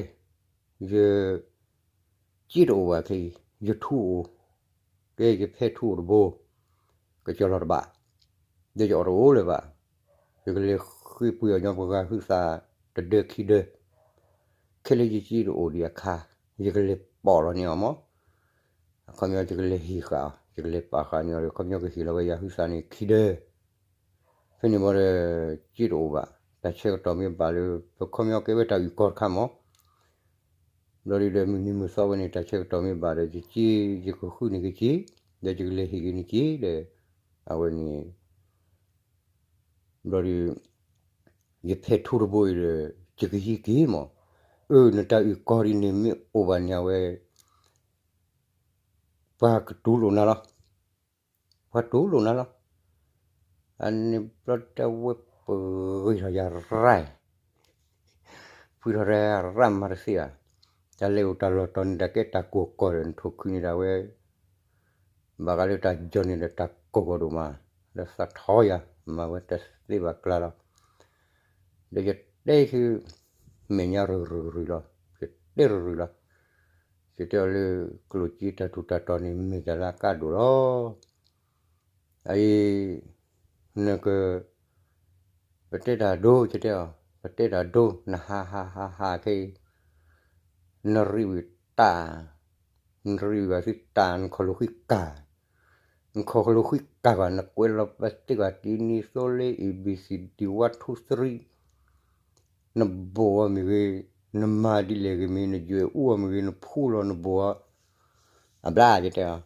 ယ စ့တအိၣ်ဘၣ်ခဲအံၤ ယထူအိၣ်, ကဲယဖဲထူအိၣ်တဘိ, ကစီၤလီၤတဘၣ်, ဒီးယအီၣ်တအိၣ်လၢၤဘၣ်, ယကလဲၤဃ့ပှ့ၤအီၤညီပှၤဂၤဟုသးတဒၢခံဒၢ, ခဲလၢယစ့တအိၣ်ဒံးအခါ, ယကလဲၤပိာ်လီၤန့ၢ်အီၤမး, အခီပညီယကလဲၤဟ့ၣ်ဃာ်အီၤ, ယကလဲၤပာ်ဃာ်န့ၢ်အီၤဒီး အခီပညီကဟ့ၣ်လီၤဝဲယၤဟုသးန့ၣ်ခံဒၢ ဖဲန့ၣ်ဘၣ်ဒီး စ့တအိၣ်ဘၣ်, တၢ်ဆၢကတီၢ်မ့ၢ်ဘၣ်လၢ ပခီပညီကဲဝဲတၢ်အုၣ်ကီၤတခါမး, ဘျီဒုးဒီးမုၢ်နံၤမုၢ်သီဝဲန့ၣ် တၢ်ဆၢကတီၢ်မ့ၢ်ဘၣ်ဒီး ယစ့ယကဃုန့ၢ်က့ၤစ့, ဒီးယကလဲၤဟ့ၣ်က့ၤန့ၢ်စ့ဒီး အဝဲန့ၣ် ဘျီဒုး ယဖဲထူတဘိအံၤဒီး ယကဟံးက့ၤမး, အၢ နတၢ်အုၣ်ကီၤဒ်န့ၣ်မ့ၢ်အိၣ်ဘၣ်န့ၣ် အဝဲ ပှၤကတူၢ်လိာ်နၤလီၤ. ပှၤတူၢ်လိာ်နၤလီၤ. အန့ၣ်ဘျီတၢ်ဝဲပဂ့ၤထီၣ်ယၤရၢ်, ဖုထီၣ်တၢ်ရၢ်မၤတသ့ဘၣ်, တၢ်လဲၤအိၣ်တၢ်လီၢ်တီၤန့ၣ် တၢ်ကဲတၢ်ကိၢ်ကီၢ်ဒီး နထိၣ်ခုန့ၢ်ဒၣ်ဝဲ ဘၣ်ဃးလၢတၢ်ကၠီန့ၣ်ဒီးတၢ်ကိၢ်ကီၢ်ဒိၣ်မး, ဒီးသးထီယၤ မၤဝဲတသ့ဘၣ်ကျါလီၤ. ဒီးယတဲဆူ မဲာ်ညါရုၢ်ရုၢ်လီၤ, ယတဲရုၢ်ရုၢ်လီၤ. ယတဲအီၤလၢ ကျိၣ်စ့တၢ်ထူးတၢ်တီၤန့ၣ် မ့ၢ်တၢ်လၢအကါဒိၣ်လီၤ. အအံၤ နက ပတဲတၢ်ဒိ ယတဲအီၤ, ပတဲတၢ်ဒိ နဟးဟးဟးဟးခဲအံၤ နရံးဝံၤတၢ်, နရံးဝံၤဘၣ်သုတၢ် နခီၣ်လိာ်ဃံကၢ်, နခီၣ်လိာ်ဃံကၢ်ဘၣ် နကွဲးလီၤပသ့ဘၣ်တံၤနံၤသိလ့ A B C D one two three နဘိၣ်အီၤမ့ၢ်ဂ့ၤ, နမၤဒ်လဲၣ်ဂ့ၤမ့ၢ် နယွဲၢ်အူအီၤမ့ၢ်ဂ့ၤ, နဖူလီၤနဘိၣ်အီၤ အဘျါယတဲအီၤ,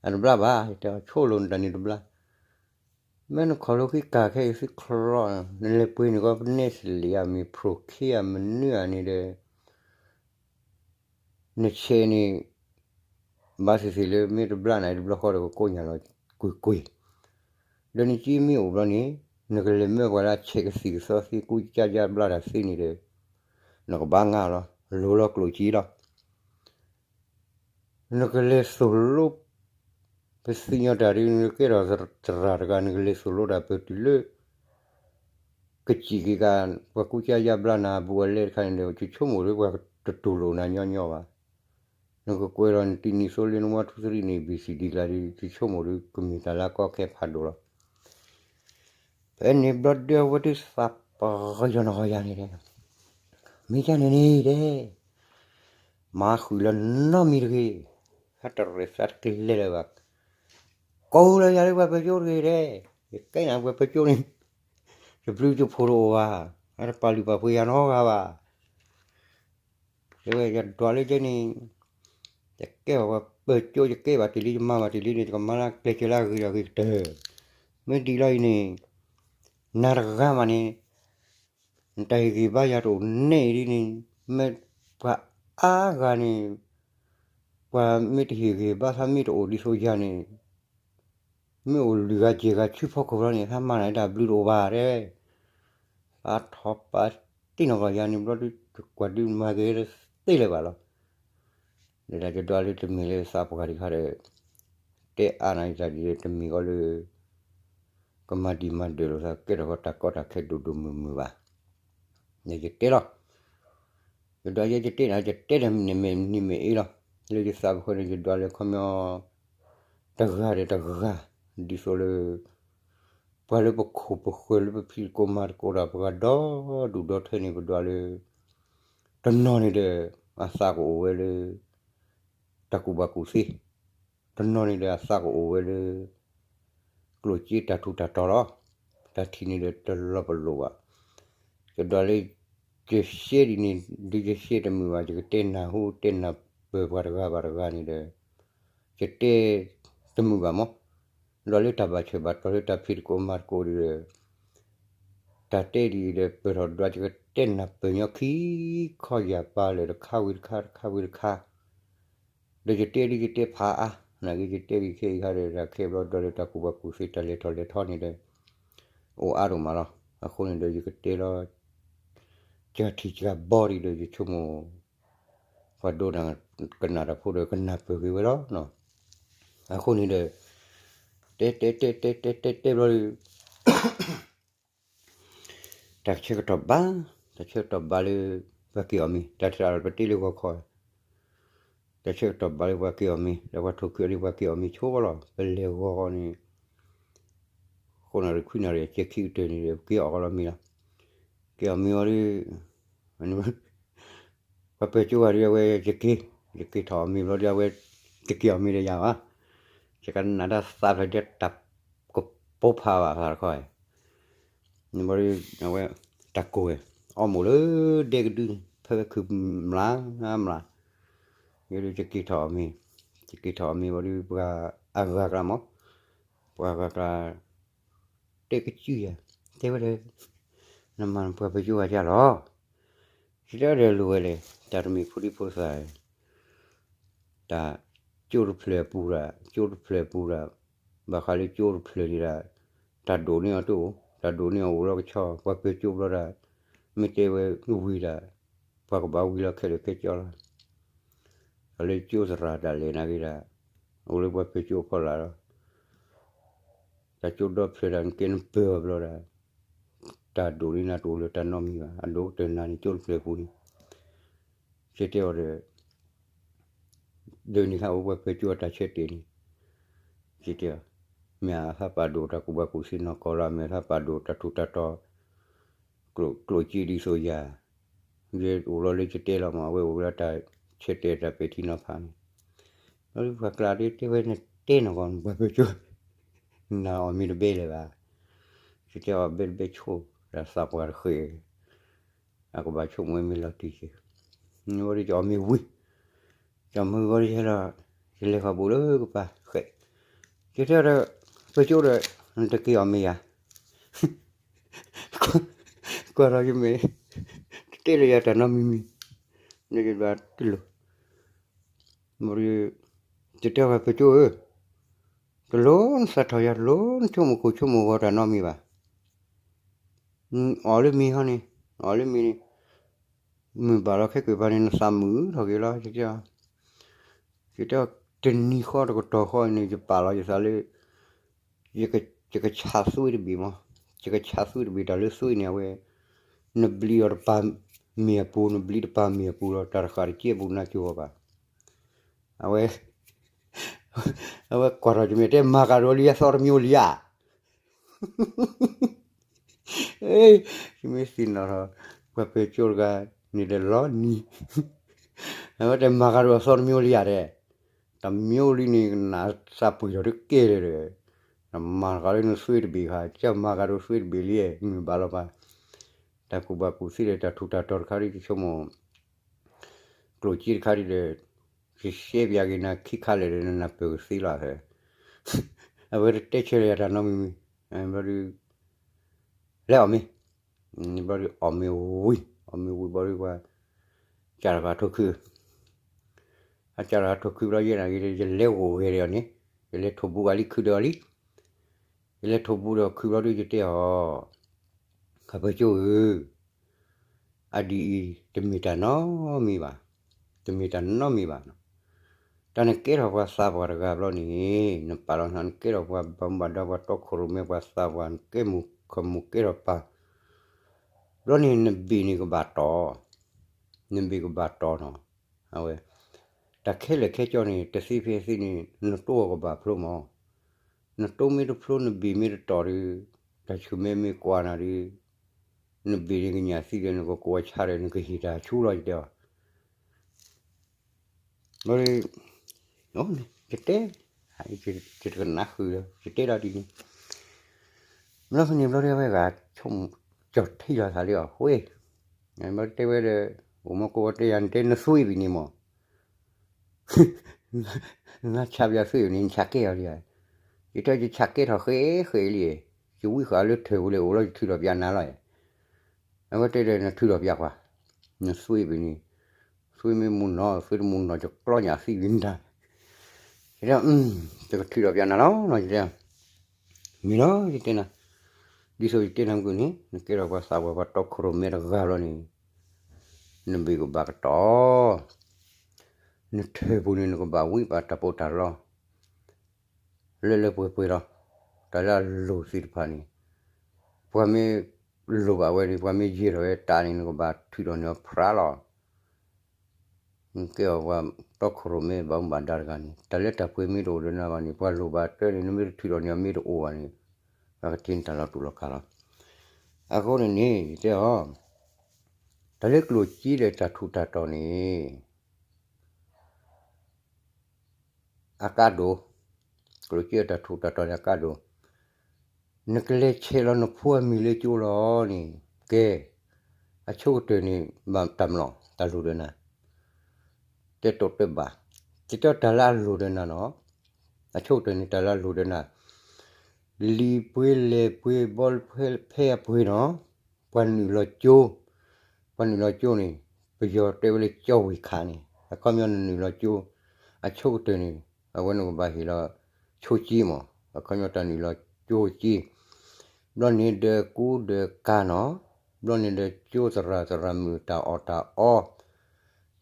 အတဘျါဘၣ် ယတဲအီၤ ဆိၣ်လိာ်နတၢ်န့ၣ်တဘျါ, မ့ၢ်နခီၣ်လိာ်ခံကၤခဲအံၤသုချီ, နလဲၤပှ့ၤန့ၣ်ကီး ပနဲၣ်စလံးဧါ မ့ၢ်ဖျိးခံဧါ မနုၤဧါန့ၣ်ဒီး နဆဲးန့ၣ် ဘၣ်သ့ၣ်သ့ၣ်လၢမ့ၢ်တဘျါနၤတဘျီဃီဒီးကကိးညါလီၤကွ့ၢ်ကွ့ၢ်, ဒီးနကၠ့မ့ၢ်အိၣ်ဘျီန့ၣ် နကလဲၤမၢပှၤလၢဆဲးကသံၣ်ကသီသ့ ကူကၠါယါဘျါတၢ်သ့န့ၣ်ဒီး နကဘၣ်ငါလီၤ လိၤလီၤကျိၣ်စ့လီၤ. နကလဲၤသိၣ်လိ ပသ့ၣ်ညါတၢ်ဒ် နကဲထီၣ်သရၣ်တဂၤ နကလဲၤသိၣ်လိတၢ်ပၢၢ်တုၤလၢ ကစံၣ်က့ၤကၤ ပှၤကူကၠါယါဘျါနၤဘူးအလဲတခါန့ၣ်ဒီး ယဆိကမိၣ်ဒီးပှၤတတူၢ်လိာ်နၤညီညီဘၣ်. နကကွဲးလီၤနတံၤနံၤသိလၢနဝါထူသရံၣ်န့ၣ် ဘံၣ်စံၣ်ဒံၣ်ကျါဒီး ယဆိကမိၣ်ဒီးကမ့ၢ်တၢ်လၢကီခဲဖးဒိၣ်လီၤ. ဖဲန့ၣ်ဘျီဒုအဝဲဒုးသးပှၢ်ယီၤနဂီၢ်ယၤန့ၣ်ဒီး မ့ၢ်ကန့ၣ်န့ၣ်ဒီး မၤဃုာ်လၢနီတမံၤတဂ့ၤ, ဟဲတရဲၣ်သးတကလဲၤလၢၤဘၣ်, ကိးလၢယၤလၢပှၤပၢၤကၠိတဂ့ၤဒဲး, ယကဲနၤပှၤပၢၤကၠိန့ၣ် ယဘျုးယဖှိၣ်တအိၣ်ဘၣ်, အတပာ်လုၢ်ပာ်ပှ့ၤယၤနီတဂၤဘၣ်. တဲဝဲယဒွးလၢယဲန့ၣ် ယကဲဘၣ်ပှၤပၢၤကၠိ ယကဲဘၣ်တ့ၢ်လံ ယမၤဘၣ်တ့ၢ်လံန့ၣ် ယကမၤလၢကျဲၤစၢၤလၢအဂ့ၤဒီးဂ့ၤကတၢၢ်, မ့ၢ်ဒ်လီၤအံၤန့ၣ် နၤတဂၤမးန့ၣ် နတၢ်ဟ့ၣ်ဂံၢ်ဘါယၤတအိၣ်နဲၣ်အံၤဒ်န့ၣ် မ့ၢ်ပှၤအါဂၤန့ၣ် ပှၤမ့ၢ်တဟ့ၣ်ဂံၢ်ဘါသးမ့ၢ်တအိၣ်ဒ်သိးယၤန့ၣ် မ့ၢ်အိၣ်လွံၢ်ဂၤယဲၢ်ဂၤဆူဖီခိၣ်လီၤန့ၣ် သးမၤနၤတၢ်ဘျုးတအိၣ်ဘၣ်တဲဝဲ, သးထီၣ်ပာ်တ့ၢ်နီၢ်ကီၢ်ယၤန့ၣ်ဘျီဒုး ကွၢ်ဒုးမၤက့ၤတသ့လၢၤဘၣ်လီၤ. ဒီးယဒွးလၢတမ့ၢ်လၢသးပှၢ်တခါဒီး တဲအါနၤယတၢ်ဒ်တမ့ၢ်ဃီလၢ ကမၤဒံးမၤဒၢးလိာ်သး ကဲထီၣ်ဃီတၢ်ကီတၢ်ခဲဒိၣ်ဒိၣ်မုၢ်မုၢ်ဘၣ်. ယတဲလီၤ ယဒွးယဲယတဲနၤ ယတဲတၢ်မ့ၢ်န့ၣ်မ့ၢ်အံၤလီၤ. လၢယသးပူၤဃီန့ၣ် ယဒွးလၢခီပညီ တဂၤဒီးတဂၤ ဒ်သိးလၢ ပှၤလၢပခိၣ်ပဃၢၤလၢပဖံးသကိးမၤသကိးတၢ်ပှၤဒီဒူၣ်ဒီထၢန့ၣ် ပဒွးလၢ တနီၤန့ၣ်ဒီး အသးကအိၣ်ဝဲလၢ တၢ်ကူၣ်ဘၣ်ကူၣ်သ့, တနီၤန့ၣ်ဒီးအသးကအိၣ်ဝဲလၢ ကျိၣ်စ့တၢ်ထူးတၢ်တီၤလီၤ. တၢ်ထံၣ်န့ၣ်ဒီးတလီၤပလိာ်ဘၣ်. ယဒွးလၢ ယရှဲဒ်န့ၣ် ဒုးယရှဲတမုာ်ဘၣ်, ယကတဲနၢ်ဟူတဲနၢ်ပၢၢ်ပှၤတဂၤဘၣ်တဂၤန့ၣ်ဒီး ယတဲတမုာ်ဘၣ်မး. ဒွးလၢတၢ်ဘၣ်ဆၢဘၣ်တီၤလၢတၢ်ဖံးသကိးမၤသကိးဒီး တၢ်တဲဒ်အံၤဒီး ပၢၢ်ထီၣ်ဒွး ယကတဲနၢ်ပၢၢ်ညီခံခီယၢ်ပၤလၢာ် တခါဝံၤတခါ တခါဝံၤတခါ ဒီးယတဲဒ်ယတဲဖးအါ, နာ်က့ယတဲက့ၤခဲအံၤခါဒီး တၢ်ခဲဘျီဒီးတၢ်ကူၣ်ဘၣ်ကူၣ်သ့ တၢ်လဲၤထီၣ်လဲၤထီန့ၣ်ဒီး အိၣ်အါဒိၣ်မးလီၤ. အဃိန့ၣ်ဒီး ယကတဲလီၤ ကထံၣ်ကဘီဒံးဒီး ယဆိကမိၣ် ပှၤဒိကနၣ်တၢ်ဖိဒီးကနၢ်ပၢၢ်က့ၤဝဲလီၤ. အဃိန့ၣ်ဒီး တဲတဲတဲတဲတဲတဲတဲဘျီဒီး တၢ်ဆၢကတီၢ်ဘၣ်, တၢ်ဆၢကတီၢ်ဘၣ်လၢ ပှၤက့ၤအီၣ်မ့ၤ, တၢ်တၢ်ပတ့လၢဂီၤခီ, တၢ်ဆၢကတီၢ်ဘၣ်လၢပှၤက့ၤအီၣ်မ့ၤ ဒီးပှၤထိၣ်ခုအီၤလၢပှၤက့ၤအီၣ်မ့ၤဆိဘၣ်လီၤ. ပလဲၤဂီၤဃီန့ၣ် ဃိးနၣ်ရံၣ်ခွံနၣ်ရံၣ် အစဲၤခံကတၢၢ်န့ၣ်ဒီး ပက့ၤအီၣ်ဃီလီၤမ့ၤလီၤ. က့ၤအီၣ်မ့ၤဝံၤဒီး ပှၤပၢၤကၠိဂၤဒ်အဝဲ ယက့ၤ, ယက့ၤထီၣ်အီၣ်မ့ၤဘျီဒီး အဝဲ တက့ၤအီၣ်မ့ၤဒီးယၤဘၣ်, ယကနၣ်တၢ်သးဖျၢၣ်ဒီးတၢ်ကပိာ်ဖးဘၣ်ဖးတခီ, န့ၣ်ဘျီဒီး အဝဲ တၢ်ကိၢ်ဝဲ အီၣ်မိၣ်လၢဒဲကဒု ဖဲဝဲခုးမျးမျး, ယဒုးယက့ၤထီၣ်အီၣ်မ့ၤ, ယက့ၤထီၣ်အီၣ်မ့ၤဘျီဒီး ပှၤအဂၤကျါမး, ပှၤအဂၤကျါ တဲကစုယၤ, တဲဝဲဒၣ် နမၤနပှၤပၢၤကၠိဂၤဒ်လီၤ. ယတဲဒီးလိၤဝဲလဲၣ်, တၢ်တမ့ၢ်ဖိဒံဖိသၣ်, တၢ်ကၠိတဖျၢၣ်အပူၤဒၣ်, ကၠိတဖျၢၣ်အပူၤဒၣ်, ဘၣ်ဃးလၢကၠိတဖျၢၣ်န့ၣ်ဒၣ်, တၢ်ဒိၣ်န့ၢ်အီၤတအိၣ်, တၢ်ဒိၣ်န့ၢ်အီၤအိၣ်လီၤကဆီ, ပှၤပၢၤကၠိဘျီဒၣ်, မ့ၢ်တဲဝဲဝံၤဒၣ်, ပှၤကဘၣ်ဝံၤလီၤခဲလၢာ်ခဲကၠီလီၤ. တၢ်လၢကၠိသရၣ်တၢ်လဲၣ်နာ်က့ဒၣ်, အိၣ်လၢပှၤပၢၤကၠိအဖီလာ်လီၤ. တၢ်ကၠိဒီဖျၢၣ်ဒၣ်နကဲနပၢၤအီၤဘျီဒၣ်, တၢ်ဒိၣ်န့ၢ်နၤတအိၣ်လၢတၢ်နီတမံၤဘၣ်, အဒိၣ်ကတၢၢ်နၤန့ၣ် ကၠိတဖျၢၣ်အပူၤန့ၣ်, ယတဲအီၤဒီး, ဒ်န့ၣ်ခါအိၣ်ပှၤပၢၤကၠိအတၢ်ဆၢတဲာ်န့ၣ်, ယတဲအီၤ, မ့ၢ်အသးပာ်ဒိၣ်တၢ်ကူၣ်ဘၣ်ကူၣ်သ့နီၢ်ကီၢ်လီၤ, မ့ၢ်အသးပာ်ဒိၣ်တၢ်ထူးတၢ်တီၤ ကျိၣ်စ့ဒ်သိးယၤ, ယအိၣ်လီၤလၢယတဲလီၤမး အဝဲအိၣ်ဝဲဒၣ်တၢ်ဆၢတဲာ်တၢ်ပဲာ်ထံနီၤဖးန့ၣ်, လီၤဒုးပှၤကျါဒ်တဲဝဲနတဲနီၢ်ကီၢ် ပှၤပၢၤကၠိ, နအီၣ်မ့ၤတဘဲလၢၤဘၣ်, ယတဲအီၤဘဲတဘဲဆိ, ဒီးသးပှၢ်တဃဲး, အကဘၣ်ဆိကမိၣ်ဝဲမ့ၢ်လီၤတံၢ်က့ၤ, ဝံၤဒီးယအီၣ်မ့ၤဝံၤ, ကၠီမုၢ်ဂီၤယဟဲလီၤ, ယလဲၤဃီၤဘူးလၢကပၤဃဲး, ယတဲဒီး ပကၠိဒီး နတက့ၤအီၣ်မ့ၤယၤ, ကွၢ်ထီၣ်ယမဲာ်, တတဲလၢယၤတၢ်နီတမံၤမံၤ, နယဘၣ်တလိၣ်, ယတဲဝဲပကၠိဧၢ, တလိၣ်နသးထီၣ်ယၤ တလိၣ်နဆိကမိၣ်ကိၢ်ဆိကမိၣ်ဂီၤတၢ်နီတမံၤဘၣ်, အီၣ်လၢမ့ၤဟီန့ၣ်, အီၣ်လၢမ့ၤန့ၣ်, မုၢ်ဘၣ်လီၤခဲက့ၤပၤန့ၣ် နသးမုာ်ထီၣ်က့ၤလီၤ, ယတဲ, ယတဲ, တနံၤဃီတကတီၢ်ဃီန့ၣ် ယပာ်လီၤယသးလၢ ယကဆးသွ့တဘ့ၣ်မး, ယကဆးသွ့တဘ့ၣ် တၢ်လၢသွ့န့ၣ် အဝဲ နဘျံးအီၤတပၤမ့ၢ်အပူၤ နဘျံးတပၤမ့ၢ်အပူၤလီၤ တၢ်တဃာ်တကဲဘူးနၤကၠိအီၤဘၣ်, အဝဲ, အဝဲကွၢ်ထီၣ်ကမ့ၢ်တဲ မၤကၤဒိၣ်လံအသီတမံၤအိၣ်လံဧါ ယမ့ၢ်သ့ၣ်နီၣ်ထီၣ် ပှၤပၢၤကၠိတဂၤန့ၣ်ဒီးလီၤနံၤ, အဝဲတဲမၤကၤဒိၣ်အသီတမံၤအိၣ်လံဧါတဲ, တမံၤအိၣ်လံန့ၣ် နသးပှ့ၤထီၣ်တကဲလၢၤဒီး, နမၤတဂၤလၢနသွ့တဘ့ၣ်ခါ ကမၤကၤဒိၣ်သွ့တဘ့ၣ်လံ မုၢ်ဘၣ်လီၤပၤ, တၢ်ကူၣ်ဘၣ်ကူၣ်သ့ဒီး တၢ်ထူးတၢ်တီၤတခါဒ်ယဆိကမိၣ် ကျိၣ်စ့တခါဒ်ဒီး, ယရှဲပၠးက့ၤနၤခံခါလဲၣ်ဒီး နနၢ်ပၢၢ်ကသ့လီၤ, အဝဲတတဲဆၢလၢၤယၤတၢ်နီတမံၤမံၤ, ဘျီဒုး, လဲၤအီၣ်မ့ၤ, ဘျီဒုးအီၣ်မ့ၤဝံၤ အီၣ်မ့ၤဝံၤဘျီဒုးပှၤ, ကၢ်တဂၤထိၣ်ခု, အကၢ်တဂၤထိၣ်ခုဘျီယဲၢ်နၤဂ့ၤ ယလဲၤဂိၢ်ဂဲၤဒီးအီၤန့ၣ်, ယလဲၤထိၣ်ဘူးဂၤလံခုဒီးအီၤလံ, ယလဲၤထိၣ်ဘူးဒီးခုဘျီဒုးယတဲအီၤ ခးပၢၤကၠိဧၢ, အဒ်အံၤ တမ့ၢ်တၢ်နီတမံၤဘၣ်, တမ့ၢ်တၢ်နီတမံၤဘၣ်, တၢ်နကဲထီၣ်ပှၤသးပှၢ်တဂၤဘျီန့ၣ် နပာ်လီၤနၤ နကဲထီၣ်ပှၤဘၣ်မူဘၣ်ဒါ ပှၤတီခိၣ်ရိၣ်မဲ ပှၤသးပှၢ် နကဲမုၣ်ခီၣ်မုၣ်ကဲထီၣ်ပၢ်, ဘျီန့ၣ်နဘ့ၣ်န့ၣ်ကဘၣ်တီၢ်, နဘ့ၣ်ကဘၣ်တီၢ်နီၤ, အဝဲ, တၢ်ခဲလၢာ်ခဲကၠီန့ၣ် တသ့ဖဲသ့န့ၣ် နတိၢ်အီၤကဘၣ်ဖျိမး, နတိၢ်မ့ၢ်တဖျိ နဘ့ၣ်မ့ၢ်တတီၢ်ဒီး, တၢ်ဆူၣ်မဲမ့ၢ်ကွၢ်နၤဒီး, နဘ့ၣ်န့ၣ်ကညးသံဒီး နကကိးအဆါဒီး နကဟ့ၣ်တၢ်ဆူလီၤ ယတဲအီၤ, ဘျီ, ယတဲ, ယတကနၣ်ဃုာ်ဒီး ယတဲလီၤဒ်န့ၣ်, ဘျီဖဲန့ၣ်ဘျီတဲဝဲဂၤ, ကၠီထံၣ်လီၤသးလၢအဃိ, ဘျီတဲဝဲဒီး, အိၣ်မကိးဝဲတဲယၤ နတဲနသွံၣ်ဘၣ်န့ၣ်မး နဆးပၠးသွံၣ်န့ၣ် နဆးကဲအီၤလံဧါ, ယတဲယဆးကဲထီၣ်ဃဲဃဲလံ, ယဝံဃာ်လၢထၢၣ်ပူၤလဲၣ် အိၣ်လီၤယထုးထီၣ်ပၠးနၤလီၤ, အဝဲတဲဒီးနထုးထီၣ်ပၠးကွၢ်, နသွံၣ်ဘၣ်န့ၣ်, သွံၣ်မ့ၢ်မူနီၢ် သွံၣ်တမူနီၢ် ယကျီညၣ်သံဝံၤနတၢ်, ယတဲ, ယကထုးထီၣ်ပၠးနၤလီၤနီၤ ယတဲ, မ့ၢ်လီၤ ယတဲနၤ, ဒ်သိးယတဲနၤမုၢ်န့ၣ် နကဲထီၣ်ပှၤသးပှၢ်ပှၤတီခိၣ်ရိၣ်မဲတဂၤလီၤန့ၣ်, နဘ့ၣ်ကဘၣ်ကတီၢ်, နထၢၣ်ပူၤန့ၣ် နကဘၣ်ဝံဘၣ်တၢ်ပီးတၢ်လီ လၢလၢပှဲၤပှဲၤလီၤ, တၢ်လၢအလိၣ်သ့ၣ်တဖၣ်န့ၣ်, ပှၤမ့ၢ်လိၣ်ဘၣ်ဝဲန့ၣ် ပှၤမ့ၢ်ယဲၢ်ထီၣ်ဝဲတၢ်န့ၣ် နကဘၣ်ထုးထီၣ်န့ၢ်အီၤဖြးလီၤ, နကဲအီၤပှၤတီခိၣ်ရိၣ်မဲဘၣ်မူဘၣ်ဒါတဂၤန့ၣ် တၢ်လၢတၢ်ပှ့ၤမ့ၢ်တအိၣ်ဒီးနၤဘၣ်န့ၣ် ပှၤလိၣ်ဘၣ်တၢ်န့ၣ် နမ့ၢ်တထုးထီၣ်န့ၢ်အီၤမ့ၢ်တအိၣ်ဘၣ်န့ၣ်, ပှၤကထံၣ်နတၢ်လီၤတူာ်လီၤကာ်လီၤ, အဃိန့ၣ်န့ၣ် ယတဲအီၤ, တၢ်လၢကျိၣ်စ့ဒီးတၢ်ထူးတၢ်တီၤန့ၣ် အကါဒိၣ်, ကျိၣ်စ့တၢ်ထူးတၢ်တီၤန့ၣ်အကါဒိၣ်, နကလဲၤဆဲးလီၤနဖိအမံၤလၢကၠိလီၤန့ၣ်, ကဲ, အဆိကတၢၢ်န့ၣ် ဘၣ်တၢ်မလီၤ တၢ်လိၣ်ဒီးနၤ, တဲတိာ်တဲဘၣ်, ယတဲတၢ်လၢအလိၣ်ဒီးနၤနီၤ, အဆိကတၢၢ်န့ၣ် တၢ်လၢအလိၣ်ဒီးနၤ, လံာ်ပှ့ၤလဲၢ်ပှ့ၤဘီဖဲအပှ့ၤနီၤ, ပှၤနုာ်လီၤကၠိ, ပှၤနုာ်လီၤကၠိန့ၣ်, ပယီၤတဲဝဲလၢကၠီဝ့ၤခးန့ၣ် အခီပညီနနုာ်လီၤကၠိ, အဆိကတၢၢ်န့ၣ်, အဝဲနကဘၣ်ဟ့ၣ်လီၤဆိကၠိမး, အခီပညီတၢ်နုာ်လီၤကၠိကၠိ, ဘျီန့ၣ်ဒီးကူဒီးကၤနီၤ, ဘျီန့ၣ်ဒီးကၠိသရၣ်သရၣ်မုၣ်တၢ်အီၣ်တၢ်အီ,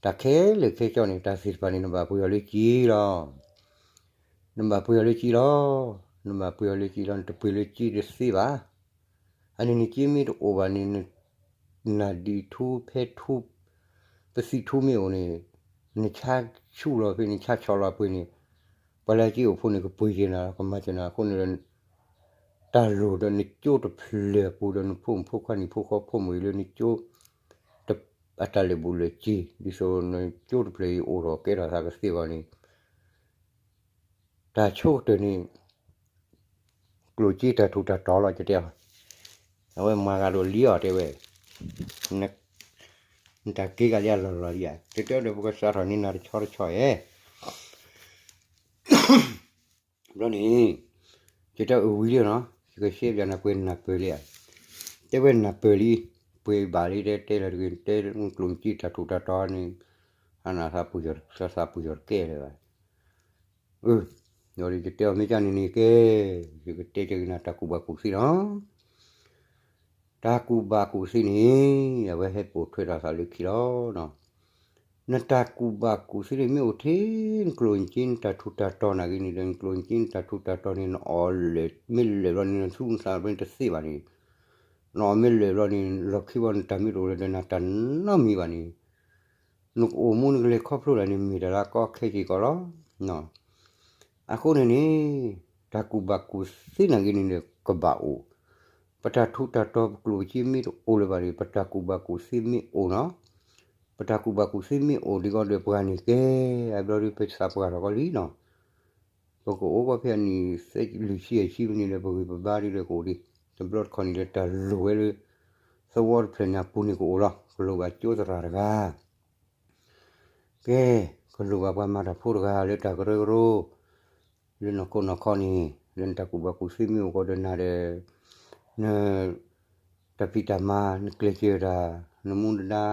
တၢ်ခဲလၢာ်ခဲဆ့န့ၣ် တၢ်သ့ၣ်တဖၣ်န့ၣ် နဘၣ်ပှ့ၤအီၤလၢကၠိလီၤ နဘၣ်ပှ့ၤအီၤလၢကၠိလီၤ, နဘၣ်ပှ့ၤအီၤလၢကၠိလီၤ နတပှ့ၤလၢကၠိတသ့ဘၣ်, အန့ၣ်နကၠိမ့ၢ်တအိၣ်ဘၣ်န့ၣ်, နနၢ်ဒံးထူဖဲထူ, ပသံၣ်ထူမ့ၢ်အိၣ်န့ၣ်, နဆါဆူၣ်လီၤဖဲန့ၣ် ဆါဆီၣ်လီၤပှ့ၤန့ၣ်, ပှၤလၢကၠိအိၣ်ဖိန့ၣ် ကပှ့ၤက့ၤနၤ ကမၤက့ၤနၤအဃိန့ၣ်ဒီး တၢ်လိၣ်ဒီးနကၠိတဖျၢၣ်ပူၤဒီး နဖိမုၣ်ဖိခွါနံၣ်ဖိဃီဖိမုၣ်အံၤလၢနကၠိ အတၢ်လၢာ်ဘူၣ်လၢာ်စ့ၤ ဒ်သိးနကၠိတဖျၢၣ်အံၤအိၣ်ထီၣ်ကဲထီၣ်သးကသ့အဂီၢ်န့ၣ်, တၢ်ဆိကတၢၢ်န့ၣ် ကျိၣ်စ့တၢ်ထူးတၢ်တီၤလီၤ ယတဲအီၤ, အဝဲမၤဂၤဒိၣ်လံအီၤတဲဝဲ, န နတၢ်က့ၤကလံအလီၢ်လီၢ်ဧါ, တဲတဲဒီးပကစးထီၣ်န့ၢ်နၤတဆီတဆီဧါ. ဘျီန့ၣ် ယတဲအဝံၤလံနီၤ, ယကရှဲပၠးနၤပှဲၤနၢ်ပၢၢ်လံဧါ, တဲဝဲနၢ်ပၢၢ်လံ, ပှဲၤဘၣ်လံ တဲတဲလၢတဂ့ၤ တဲကျိၣ်စ့တၢ်ထူးတၢ်တီၤန့ၣ်, ဟးနၤသးပူၤယီၤတကဲလၢၤဘၣ်. ဒီးယတဲအီၤမ့ၢ်ကန့ၣ်န့ၣ်ကဲ, ယကတဲက့ၤနၤတၢ်ကူၣ်ဘၣ်ကူၣ်သ့လီၤ. တၢ်ကူၣ်ဘၣ်ကူၣ်သ့န့ၣ် အဝဲဟဲပိာ်ထွဲထီၣ်သးလၢခံလီၤ. နတၢ်ကူၣ်ဘၣ်ကူၣ်သ့န့ၣ်မ့ၢ်အိၣ်ထဲ နကျိၣ်နစ့နတၢ်ထူးတၢ်တီၤနာ်က့န့ၣ်ဒီး နကျိၣ်နစ့နတၢ်ထူးတၢ်တီၤန့ၣ် နအီၣ်လဲၣ် မ့ၢ်လဲၣ်ဘျီန့ၣ် နသူၣ်နသးပ့ၤတသ့ဘၣ်န့ၣ်, နအီၣ်မ့ၢ်လဲၣ်ဘျီန့ၣ် လီၢ်ခံဘီနတၢ်မ့ၢ်တအိၣ်လၢၤဒီးနတၢ်နီတမံၤဘၣ်န့ၣ်, နကအိၣ်မူနကလဲၤခီဖျိလၢန့ၣ် မ့ၢ်တၢ်လၢကီခဲက့ၤကီးလီၤ. အဃိန့ၣ်န့ၣ် တၢ်ကူၣ်ဘၣ်ကူၣ်သ့နာ်က့န့ၣ်ဒီး ကဘၣ်အိၣ်, ပတၢ်ထူးတၢ်တီၤပကျိၣ်ပစ့မ့ၢ်တအိၣ်လၢၤဘၣ်န့ၣ် ပတၢ်ကူၣ်ဘၣ်ကူၣ်သ့မ့ၢ်အိၣ်နီၤ, ပတၢ်ကူၣ်ဘၣ်ကူၣ်သ့မ့ၢ်အိၣ်ဒ်ကီးဒီးပှၤန့ၣ်ကဲ, အဘျီဒီးပသးပှၢ်ထီၣ်ကီးလံနီၤ. ပကအိၣ်ကီးဖဲအနံၣ်သၢလွံၢ်ဆံအဆံမနုၤဒီး ပဂံၢ်ပဘါဒ်ဒီးကအိၣ်ဒံး, တဘျီတခီၣ်န့ၣ်ဒီး တၢ်လိၣ်ဝဲလၢ သဝီတဖျၢၣ်န့ၣ်အပူၤန့ၣ်ကအိၣ်လီၤ. ကလိၣ်ဘၣ်ကၠိသရၣ်တဂၤ, ကဲ, ကလိၣ်ဘၣ်ပှၤမၤတၢ်ဖိတဂၤလၢတၢ်ကရၢကရိ လၢနီၢ်ခိနီၢ်ခီန့ၣ် လၢနတၢ်ကူၣ်ဘၣ်ကူၣ်သ့မ့ၢ်အိၣ်ကီးဒီးနၤဒီး န တၢ်ဖံးတၢ်မၤ နကျဲးစၢးတၢ် နမူနဒါ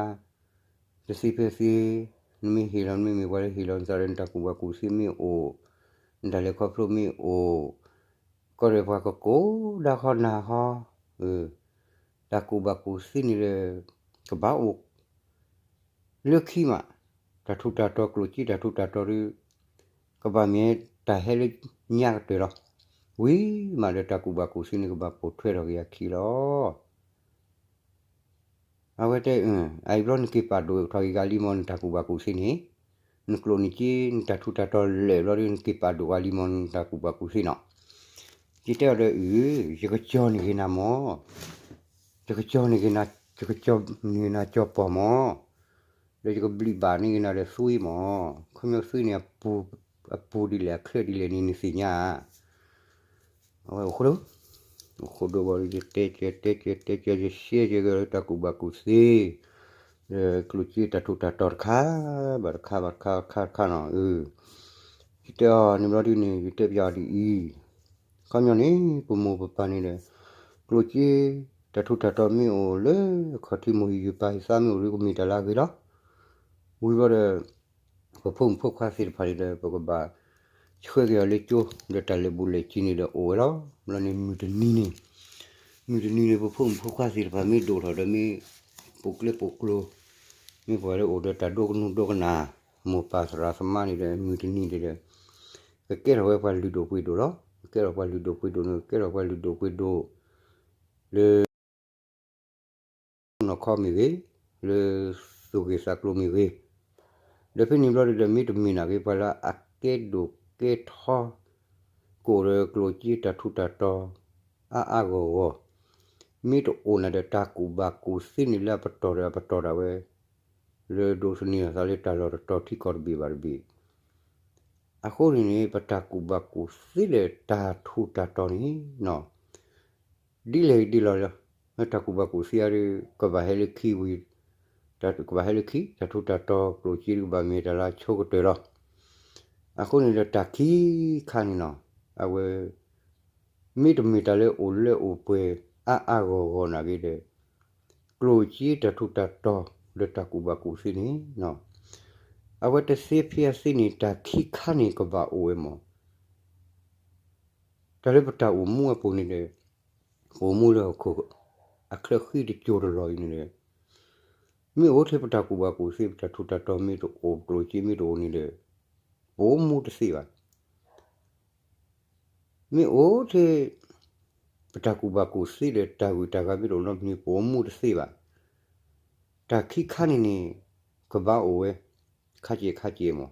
တသ့ဖဲသ့, နမ့ၢ်ဟ့ၣ်လီၤ နမ့ၢ်မ့ၢ်ပှၤလၢဟ့ၣ်လီၤနသးဒီး နတၢ်ကူၣ်ဘၣ်ကူၣ်သ့မ့ၢ်အိၣ်, နတၢ်လဲၤခီဖျိမ့ၢ်အိၣ်, ကီၢ်ဒီးပှၤကကိးဒၣ်ဃီနၤဃီ, တၢ်ကူၣ်ဘၣ်ကူၣ်သ့န့ၣ်ဒီး ကဘၣ်အိၣ် လၢခံမး, တၢ်ထူးတၢ်တီၤ ကျိၣ်စ့တၢ်ထူးတၢ်တီၤဒီး ကဘၣ်မ့ၢ်တၢ်ဟဲလၢညါကတၢၢ်လီၤ. ဝံၤမးဒီးတၢ်ကူၣ်ဘၣ်ကူၣ်သ့န့ၣ် ကဘၣ်ပိာ်ထွဲထီၣ်က့ၤအခံလီၤ. အဝဲတဲ, အအံၤဘျီနက့ၤပာ်ဒိၣ်ထီၣ်က့ၤဂၤလံမီၤ နတၢ်ကူၣ်ဘၣ်ကူၣ်သ့န့ၣ်, နကျိၣ်နစ့ နတၢ်ထူးတၢ်တီၤလဲၣ်ဘျီဒီး နက့ၤပာ်ဒိၣ်ဂၤလံမီၤ နတၢ်ကူၣ်ဘၣ်ကူၣ်သ့နီၤ. ယတဲအီၤဒီးအု, ယကကၠီန့ၢ်က့ၤနၤမီၤ, ယကကၠီန့ၢ်က့ၤနၤ, ယကကၠီန့ၢ်နၤကၠီပီၢ်မီၤ, ဒီးယကဘျံးဘၣ်န့ၢ်က့ၤနၤဒီးသွံမီၤ, ခီဖျိသွံန့ၣ် အပူၤဒ်လဲၣ်အချၢဒ်လဲၣ်န့ၣ် နသ့ၣ်ညါဧါ. အဝဲအိၣ်ဃိဒိ, အိၣ်ဃိဒိဘၣ်ဒီး ယတဲကဲတဲကဲတဲကဲ ယရှဲကဲကဲလၢတၢ်ကူၣ်ဘၣ်ကူၣ်သ့, ဒီးကျိၣ်စ့တၢ်ထူးတၢ်တီၤတခါဘၣ်တခါဘၣ်တခါတခါတခါနီၤ, ယတဲအီၤန့ၣ်ဘျီဒ်န့ၣ် ယတဲပၠးအီၤဒ်အံၤ, ခီပညီန့ၣ် ပမိၢ်ပပၢ်န့ၣ်ဒီး ကျိၣ်စ့တၢ်ထူးတၢ်တီၤမ့ၢ်အိၣ်လၢ ခီၣ်ထံးမိၢ်ဟံၣ်ယုၢ်ပၢ်ဟံၣ်သးမ့ၢ်အိၣ်ဒီး ကမ့ၢ်တၢ်လၢအဂ့ၤလီၤ. ဝံၤဘျီဒီး ပဖိမုၣ်ဖိခွါသ့ၣ်တဖၣ်န့ၣ်ဒီး ပကဘၣ်ဆှၢက့ၤအီၤလၢကၠိ ဒီးတၢ်လဲၤဘူးလဲၤစံးန့ၣ်ဒီးအိၣ်ဝဲလီၤ. ဘျီန့ၣ်မုၢ်တနံၤန့ၣ်, မုၢ်တနံၤန့ၣ် ပဖိမုၣ်ဖိခွါသ့ၣ်တဖၣ်မ့ၢ်ဒိၣ်ထီၣ်ဒီးမ့ၢ်ပိာ်ကျဲပိာ်ကျိၤ, မ့ၢ်ပှၤလၢအိၣ်ဒီးတၢ်ဒိကနူၤဒိကနၣ်, မိၢ်ပၢ်သရၣ်သမါန့ၣ်ဒီး မုၢ်တနံၤန့ၣ်ဒီး ကကဲထီၣ်ဝဲပှၤလုၢ်ဒိၣ်ပှ့ၤဒိၣ်လီၤ. ကကဲထီၣ်ပှၤလုၢ်ဒိၣ်ပှ့ၤဒိၣ်န့ၣ် ကကဲထီၣ်ပှၤလုၢ်ဒိၣ်ပှ့ၤဒိၣ် လၢ နီၢ်ခီမ့ၢ်ဂ့ၤ, လၢသူၣ်ဂ့ၢ်သးကျိၤမ့ၢ်ဂ့ၤ, ဒီးဖဲန့ၣ်ဘျီဒီး မ့တမ့ၢ်နာ်က့ ပှၤလၢအကဲဒိၣ်ကဲထီ ကအိၣ်ဒီးကျိၣ်စ့တၢ်ထူးတၢ်တီၤ အါအါဂီၢ်ဂီၢ်, မ့ၢ်တအိၣ်နၤဒီး တၢ်ကူၣ်ဘၣ်ကူၣ်သ့န့ၣ်လၢအပတီၢ်ဒီးအပတီၢ်ဒၣ်ဝဲ လၢဒိးသန့ၤအသးလၢတၢ်လီၢ်တတီၤထံကီၢ်တဘ့ၣ်ဘၣ်တဘ့ၣ်. အဃိန့ၣ်န့ၣ် ပတၢ်ကူၣ်ဘၣ်ကူၣ်သ့ဒီးတၢ်ထူးတၢ်တီၤန့ၣ် ဒ်လဲၣ်ဒ်လဲၣ်လီၤ, တၢ်ကူၣ်ဘၣ်ကူၣ်သ့အံၤဒီး ကဘၣ်ဟဲလၢခံဝံၤ, ကဘၣ်ဟဲလၢခံ, တၢ်ထူးတၢ်တီၤကျိၣ်စ့ဒီးကဘၣ်မ့ၢ်တၢ်လၢအဆိကတၢၢ်လီၤ. အဃိန့ၣ်ဒီးတၢ်ခံခါန့ၣ်နီၤ, အဝဲ မ့တမ့ၢ်တၢ်လၢအိၣ်လၢအိၣ်ပှဲၤအါအါဂီၢ်ဂီၢ်နာ်က့ဒီး ကျိၣ်စ့တၢ်ထူးတၢ်တီၤ ဒီးတၢ်ကူၣ်ဘၣ်ကူၣ်သ့န့ၣ် အဝဲတသ့ဖဲအသ့န့ၣ် တၢ်ခံခါန့ၣ်ကဘၣ်အိၣ်ဝဲမီၤ. တၢ်လၢပတၢ်အိၣ်မူအပူၤန့ၣ်ဒီး ပအိၣ်မူလၢဟီၣ်ခိၣ်အချၢဃံတစိၤတလီၢ်အံၤန့ၣ်ဒီး မ့ၢ်အိၣ်ထဲပတၢ်ကူၣ်ဘၣ်ကူၣ်သ့ ပတၢ်ထူးတၢ်တီၤမ့ၢ်တအိၣ် ကျိၣ်စ့မ့ၢ်တအိၣ်န့ၣ်ဒီး ပအိၣ်မူတသ့ဘၣ်. မ့ၢ်အိၣ်ထဲ ပတၢ်ကူၣ်ဘၣ်ကူၣ်သ့ဒီးတၢ်ဂုၤတၢ်ဂၤမ့ၢ်တအိၣ်နီတမံၤ ပအိၣ်မူတသ့ဘၣ်. တၢ်ခံခါန့ၣ်န့ၣ် ကဘၣ်အိၣ်ဝဲ ခါစဲးခါစဲးမီၤ.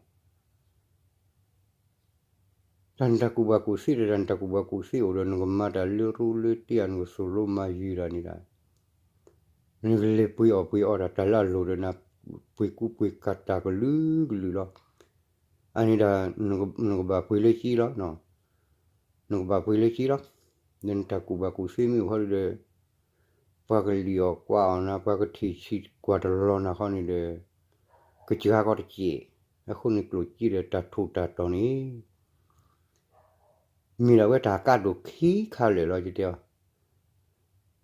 တၢ်နတၢ်ကူၣ်ဘၣ်ကူၣ်သ့ဒီး တၢ်နတၢ်ကူၣ်ဘၣ်ကူၣ်သ့အိၣ်ဒီး နကမၤတၢ်လၢရူလၢတ့ၢ်ဧါ နကသိၣ်လိမၤယုၤတၢ်န့ၣ်ဒၣ် နကလဲၤပှ့ၤအီၣ်ပှ့ၤအီတၢ် တၢ်လၢအလိၣ်ဒီးနၤ ပှ့ၤကူပှ့ၤကၤတၢ်ကလုာ်ကလုာ်လီၤ. အန့ၣ်ဒၣ် နကဘၣ်ပှ့ၤလၢကံလီၤ. နကဘၣ်ပှ့ၤလၢကံလီၤ. ဒီးနတၢ်ကူၣ်ဘၣ်ကူၣ်သ့မ့ၢ်အိၣ်ဃီဒီး ပှၤကလံၣ်အီၤကွၢ်အီၤနၤ ပှၤကထံၣ်ဆံးကွၢ်တလီၤနၤဃီန့ၣ်ဒီး ကစှၤကီးတစဲး, အဃိန့ၣ်ကျိၣ်စ့ဒီးတၢ်ထူးတၢ်တီၤန့ၣ် မ့ၢ်ဒၣ်ဝဲတၢ်ကါဒိၣ်ခံခါလၢာ်လီၤ ယတဲအီၤ,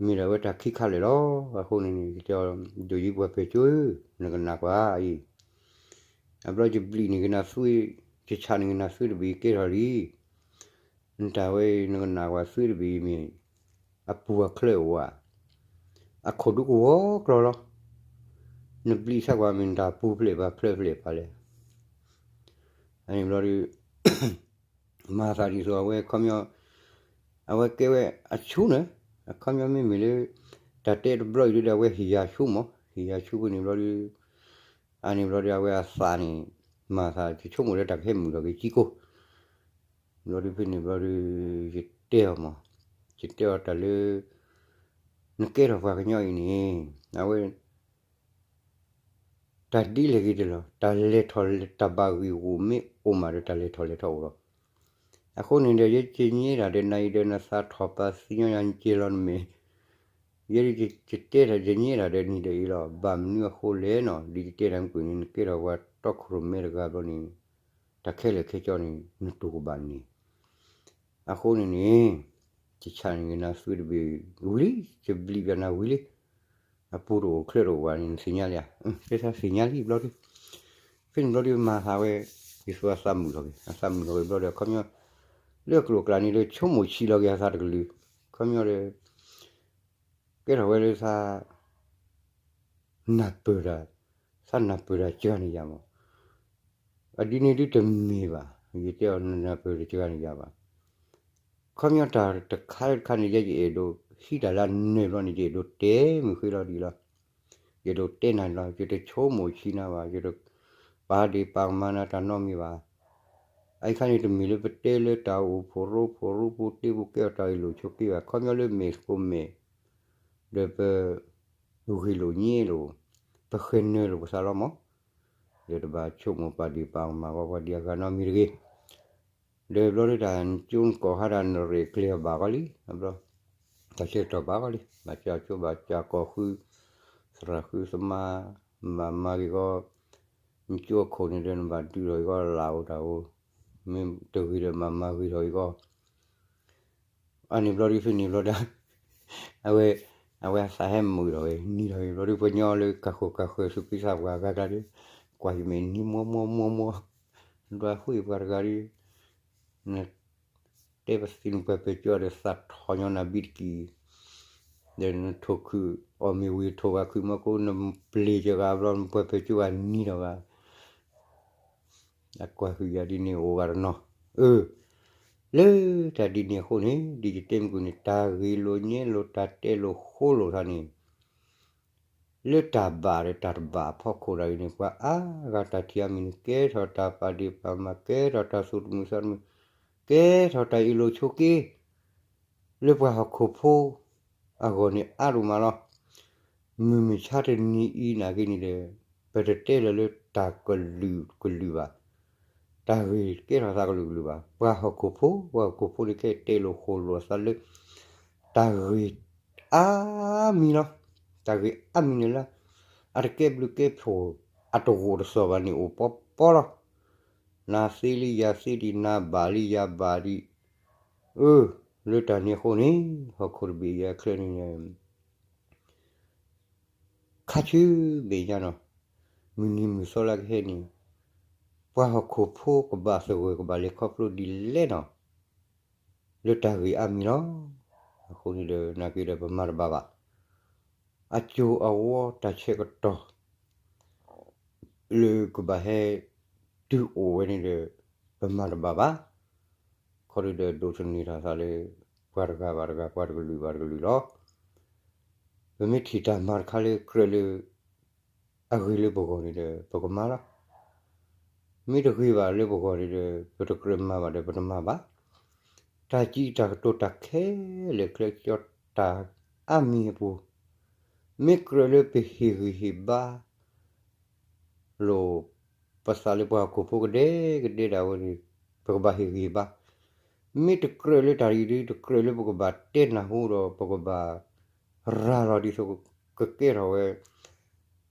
မ့ၢ်ဒၣ်ဝဲတၢ်ခံခါလၢာ်လီၤ. အဃိန့ၣ်န့ၣ် ယတဲအီၤ ဒိၣ်ယံၤပှၤပဲာ်ကၠိဧၢ, နကနၣ်ကွၢ်အံၤ, အဘျီယဘျံးန့ၣ်ကနၣ်သွံ, ယဆးန့ၣ်ကနၣ်သွံတဘ့ၣ်ကဲထီၣ်လံ နတၢ်ဝဲအံၤ နကနၣ်ကွၢ်သွံတဘ့ၣ်အံၤမ့ၢ် အပူၤအချၢအိၣ်ဧါ, အခိၣ်ဒူကဝီၤကျီၤလီၤ. နဘျံးဆါကွၢ်မ့ၢ်နတၢ်ပူၤဖျဲးဘၣ်ဖျၢၣ်ဖျဲးပၣ်လဲၣ်. အန့ၣ်ဘျီဒီး မၤသးဒ်သိးအဝဲခီပညီ အဝဲကဲဝဲအဆူၣ်န့ၣ်, အခီပညီမ့မ့ၢ်လၢ တၢ်တဲတဘျီအံၤဒ်ဒီး အဝဲဟ့ၣ်ယၤဆူၣ်မး, ဟ့ၣ်ယၤဆူၣ်ဖဲန့ၣ်ဘျီဒီး အန့ၣ်ဘျီဒီး အဝဲအသးန့ၣ် မၤသးယဆိကမိၣ်လၢတၢ်ကဟဲမုာ်ထီၣ်က့ၤကံကိၢ် ဘျီဒီးဖဲန့ၣ်ဘျီဒီး ယတဲအီၤမး, ယတဲအီၤတၢ်လၢ နကဲထီၣ်ပှၤကညီအံၤန့ၣ် အဝဲ တၢ်ဒ်လဲၣ်ဂ့ၤတလီၤ, တၢ်လဲၤထီၣ်တၢ်ဘၣ်ဂ့ၢ်ဂီၢ်မ့ၢ်အိၣ်မးဒီး တၢ်လဲၤထီၣ်လဲၤထီၣ်အိၣ်လီၤ. အဃိန့ၣ်ဒီး ယဲယညဲဒၣ်ဒီးနၤအံၤဒီး နသးထီၣ်ပာ်သ့ၣ်ညါယၤကဲလီၤနမ့ၢ်, ယဲဒၣ်ယတဲတၢ်ယညဲဒၣ်ဒီးနံၤဒီးအံၤလီၤ. ဘၣ်မနုၤအဃိလဲၣ်နီၤ, ဒ်ယတဲတၢ်မုၢ်ကွံာ်န့ၣ် နကဲထီၣ်ပှၤတီခိၣ်ရိၣ်မဲတဂၤဘျီန့ၣ် တၢ်ခဲလၢာ်ခဲဆ့န့ၣ် နတူၢ်ကဘၣ်န့ၣ် အဃိန့ၣ်န့ၣ် ယဆးန့ၣ်ကနၣ်သွံတဘ့ၣ်ဝံၤလံ, ယဘျံးဘၣ်နၤဝံၤလံ, အပူၤတအိၣ်ချၢတအိၣ်ဘၣ်န့ၣ် နသ့ၣ်ညါလံဧါ, ကဲသးသ့ၣ်ညါလံဘျီဒီး, ဖဲန့ၣ်ဘျီဒီးမၤသးဝဲ, ဒ်သိးအသးမုာ်ထီၣ်က့ၤ, အသးမုာ်ထီၣ်က့ၤဘျီဒီး အခီပညီ လၢကျိၤကျဲန့ၣ်ဒီး ဆိကမိၣ်ဆံးလီၤက့ၤအသးတကလုာ်, အခီပညီဒီး ကဲထီၣ်ဝဲလၢသး နၢ်ပၢၢ်တၢ်, သးနၢ်ပၢၢ်တၢ်စှၤန့ၢ်ယၤမး, အဒ်န့ၣ်ဒ်တမ့ၢ်ဘၣ်, ယတဲအီၤနၢ်ပၢၢ်တၢ်စှၤန့ၢ်ယၤဘၣ်. ခီပညီတၢ်တခါလၢတခါန့ၣ် ယဲယအဲၣ်ဒိးဟံးတၢ်လၢနၢၤဘျီန့ၣ် ယအဲၣ်ဒိးတဲမုၢ်ဃ့လီၤဒ်လီၤ. ယအဲၣ်ဒိးတဲနၤလီၤ, ယတဆိကမိၣ်ဆံးနၤဘၣ်, ယတပာ်ဒ့ၣ်ပာ်ကမၣ်နၤတၢ်နီတမံၤဘၣ်. အအံၤခါန့ၣ်တမ့ၢ်လၢပတဲလၢတၢ်အိၣ်ဖှိၣ်ရိဖှိၣ်ရိပူၤတ့ပူၤကဲထီၣ်တၢ်ဂ့ၢ်လိာ်ဆိးက့ဘၣ်, ခီပညီလၢမဲာ်သကိးမဲာ် ဒီးပ ဂ့ၢ်လိာ်ညဲလိာ်, ပဃဲၤနၢၤလိာ်ပသးလီၤမး, ဒီးတဘၣ်ဆိကမိၣ်ပာ်ဒ့ၣ်ပာ်ကမၣ်ပှၤဒံးအဂၤနီတမံၤတဂ့ၤ. ဒီးဘျီဒ်တၢ်နကၠိနကီၢ်ဟါတၢ်နရဲၣ်ကျဲၤအီၤဘၣ်ကီလံ, ဘျီ တၢ်ဆၢကတီၢ်ဘၣ်ကီလံ, ဘၣ်ကၠီကၠိဘၣ်ကၠီကီၢ်ဃု, သရၣ်ဃုသမါ, ဘၣ်မၤဂ့ၤကီ နကၠိအခိၣ်န့ၣ်ဒီးနဘၣ်ဒုးထီၣ်အံၤကီ လၢ်အိၣ်တၢ်အိၣ်, မ့ၢ်တဂ့ၤဒီးမၤမၤဂ့ၤထီၣ်အံၤကီ အန့ၣ်ဘျီဒ်ဖဲန့ၣ်ဘျီဒီး အဝဲ အဝဲအသးဟဲမုာ်ထီၣ်ဝဲ နံၤထီၣ်ဝဲဘျီဒ် ပှၤညီလၢကၢဃိၣ်ကၢဃၢၤသူၣ်က့သးပှၤအဂၤကျါဒီး ကွၢ်ယမဲာ်နံၤမီမီမီမီ ဒွးဃုပှၤတဂၤဒီး နတဲပသံနပှၤပဲာ်ကၠီဒီးသးထီၣ်ညီနၤဘံတက့ၢ် ဒီးနထိၣ်ခုၣ်အီၣ်မ့ၤဝံၤထိၣ်ဂၤခုၣ်မီကိး နပျ့ၤကဂၤဘျီ နပှၤပဲာ်ကၠီဂၤနံၤထီၣ်ဂၤ အကွၢ်ဃုာ်ယၤဒ်န့ၣ်အိၣ်ဂၤတနီၤ, အၢ, လၢတၢ်ဒ်န့ၣ်အဃိန့ၣ် ဒ်ယတဲမုၢ်ကွံာ်န့ၣ် တၢ်ဂ့ၢ်လိာ်ညဲလိာ်တၢ်တဲလိာ်ဃိလိာ်သးန့ၣ် လၢတၢ်ဘၣ်ဒီးတၢ်တဘၣ်အဖီခိၣ်ဒၣ်အံၤန့ၣ် ပှၤအါဂၤတၢ်ထံၣ်အါမံၤန့ၣ် ကဲထီၣ်တၢ်ပာ်ဒ့ၣ်ပာ်ကမၣ် ကဲထီၣ်တၢ်သူၣ်တမုာ်သးတမုာ် ကဲထီၣ်တၢ်အ့ၣ်လိာ်ဆိးက့ လၢပှၤဟီၣ်ခိၣ်ဖိအဂီၢ်န့ၣ်အါဒိၣ်မးလီၤ. မုၢ်မဆါတနံၤအံၤနာ်က့န့ၣ်ဒီး ပတတဲလၢၤလၢတၢ်ကလုာ်ကလုာ်ဘၣ်, တၢ်ဂ့ၢ်ကဲထီၣ်သးကလုာ်ကလုာ်ဘၣ်. ပှၤဟီၣ်ခိၣ်ဖိ ပှၤဟီၣ်ခိၣ်ဖိန့ၣ်ကဲတဲလိာ်ဃိလိာ်အသးလၢ တၢ်ဂ့ၢ်အါမံၤလီၤ. တၢ်ဂ့ၢ်အါမံၤန့ၣ်လၢ အတကဲဘျုးကဲဖှိၣ် အတဂိာ်တသီၣ်ဘၣ်န့ၣ်အိၣ်ပီပီလီၤ. နၤသ့လံယၤသ့ဒံး နၤဘၣ်လံယၤဘၣ်ဒံး, အၢ, လၢတၢ်န့ၣ်အဃိန့ၣ် ဟီၣ်ခိၣ်တဘ့ၣ်အံၤအချၢန့ၣ် ခါဆူမဲာ်ညါနီၤ, မုၢ်နံၤမုၢ်သီလၢကဟဲန့ၣ် ပှၤဟီၣ်ခိၣ်ဖိကဘၣ်သဂၢၢ်ကဘၣ်လဲၤခီဖျိဒ်လဲၣ်နီၤ, လၢတၢ်ဂ့ၢ်အါမံၤလီၤ. အဃိန့ၣ်ဒီး နာ်က့ဒီးပမၤတဘၣ်ဘၣ်. အစိၤအဝီတၢ်ဆၢကတီၢ် လၢကဘၣ်ဟဲတုၤအိၣ်ဝဲန့ၣ်ဒီး ပမၤတဘၣ်ဘၣ်. ခီဒုဒီးဒိးသန့ၤထီၣ်သးလၢ ပှၤတဂၤဘၣ်တဂၤ ပှၤတကလုာ်ဘၣ်တကလုာ်လီၤ. ပမ့ၢ်ထံၣ်တၢ်မၤတခါလၢကြၢးလၢ အဂ့ၤလၢပဂီၢ်န့ၣ်ဒီး ပကမၤလီၤ. မ့ၢ်တဂ့ၤဘၣ်လၢပဂီၢ်န့ၣ်ဒီး ပတကြၢးမၤဘၣ်ဒီးပတမၤဘၣ်. တၢ်စံးတၢ်ကတိၤတၢ်ခဲလၢာ်ခဲဆ့တၢ်အါမံၤအပူၤ မ့ၢ်ကြၢးလၢပဟ့ၣ်ဂံၢ်ဟ့ၣ်ဘါ လိာ်ပသးလၢပှၤဟီၣ်ခိၣ်ဖိကဒဲကဒဲဒၣ်ဝဲန့ၣ် ပကဘၣ်ဟ့ၣ်ဂံၢ်ဟ့ၣ်ဘါ. မ့ၢ်တကြၢးလၢတၢ်အံၤဒီး တကြၢးလၢပကဘၣ်တဲနၢ်ဟူဒီး ပကဘၣ် ရၤလီၤဒ်သိး ကကဲထီၣ်ဝဲ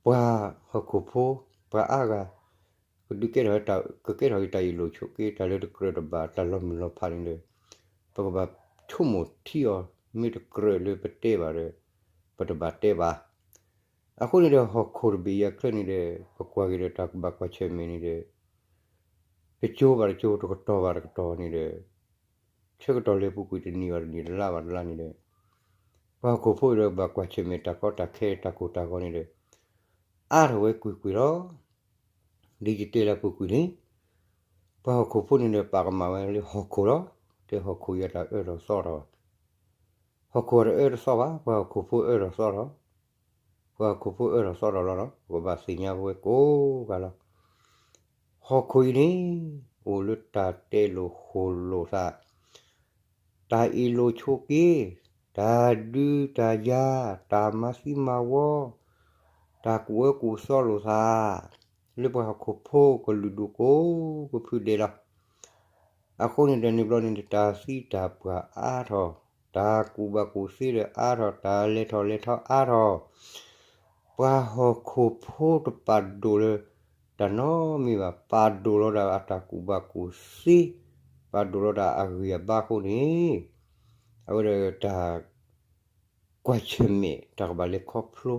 ပှၤဟီၣ်ခိၣ်ဖိ ပှၤအါဂၤ ကဒုးကဲထီၣ်ဝဲ ကကဲထီၣ်က့ၤတၢ်အ့ၣ်လိာ်ဆိးက့ တၢ်လၢတကြၢးတဘၣ် တၢ်လီၤမုၢ်လီၤဖးန့ၣ်ဒီး ပကဘၣ်ဆိကမိၣ်ထံအီၤ မ့ၢ်တကြၢးလၢပတဲဘၣ်ဒီး ပတဘၣ်တဲဘၣ်. အဃိန့ၣ်ဒီး ဟီၣ်ခိၣ်တဘ့ၣ်အံၤအချၢန့ၣ်ဒီး ပကွၢ်က့ၤဒီးတၢ်ကဘၣ်ကွၢ်ဆၢၣ်မဲာ်န့ၣ်ဒီး တကၠိဘၣ်တကၠိ တကတီၢ်ဘၣ်တကတီၢ်န့ၣ်ဒီး ဆၢကတီၢ်လဲၤပူၤကွံာ်တနံၣ်ဘၣ်တနံၣ် တလါဘၣ်တလါန့ၣ်ဒီး ပှၤဟီၣ်ခိၣ်ဖိဒီးဘၣ်ကွၢ်ဆၢၣ်မဲာ်တၢ်ကီတၢ်ခဲတၢ်ကိၢ်တၢ်ဂီၤန့ၣ်ဒီး အါထီၣ်ဝဲကွ့ၢ်ကွ့ၢ်လီၤ. ဒ်ယတဲလၢအပူၤကွံာ်န့ၣ် ပှၤဟီၣ်ခိၣ်ဖိန့ၣ်ဒီး ပာ်ကမၣ်ဝဲလၢဟီၣ်ခိၣ်လီၤ. တဲဟီၣ်ခိၣ်အံၤတၢ်အၢထီၣ်သီထီၣ် ဟီၣ်ခိၣ်တအၢတသီဘၣ်, ပှၤဟီၣ်ခိၣ်ဖိအၢထီၣ်သီထီၣ်, ပှၤဟီၣ်ခိၣ်ဖိအၢထီၣ်သီထီၣ်လီၤ. ပကဘၣ်သ့ၣ်ညါဝဲကိးဂၤလီၤ. ဟီၣ်ခိၣ်အံၤန့ၣ် အိၣ်လၢတၢ်တဲလိာ်ဃိာ်လိာ်သး, တၢ်အ့ၣ်လိာ်ဆိးက့, တၢ်ဒုးတၢ်ယၤ, တၢ်မၤသံမၤဝီ, တၢ်ကူၣ်အၢကူၣ်သီလိာ်သး လၢပှၤဟီၣ်ခိၣ်ဖိကလုာ်ဒူၣ်ကိးကဖုဒဲးလီၤ. အဃိန့ၣ်ဒီးန့ၣ်ဘျီန့ၣ် တၢ်သံတၢ်ပှၢ်အါထီၣ်, တၢ်ကူၣ်ဘၣ်ကူၣ်သ့ဒီးအါထီၣ်, တၢ်လဲၤထီၣ်လဲၤထီအါထီၣ်, ပှၤဟီၣ်ခိၣ်ဖိတပာ်ဒိၣ်လၢတၢ်နီတမံၤဘၣ်, ပာ်ဒိၣ်လီၤဒၣ်အတၢ်ကူၣ်ဘၣ်ကူၣ်သ့, ပာ်ဒိၣ်လီၤဒၣ်အဂံၢ်အဘါအဃိန့ၣ် အဝဲဒီးတၢ် ကွၢ်ဆၢၣ်မဲာ်တၢ်ကဘၣ်လဲၤခီဖျိ,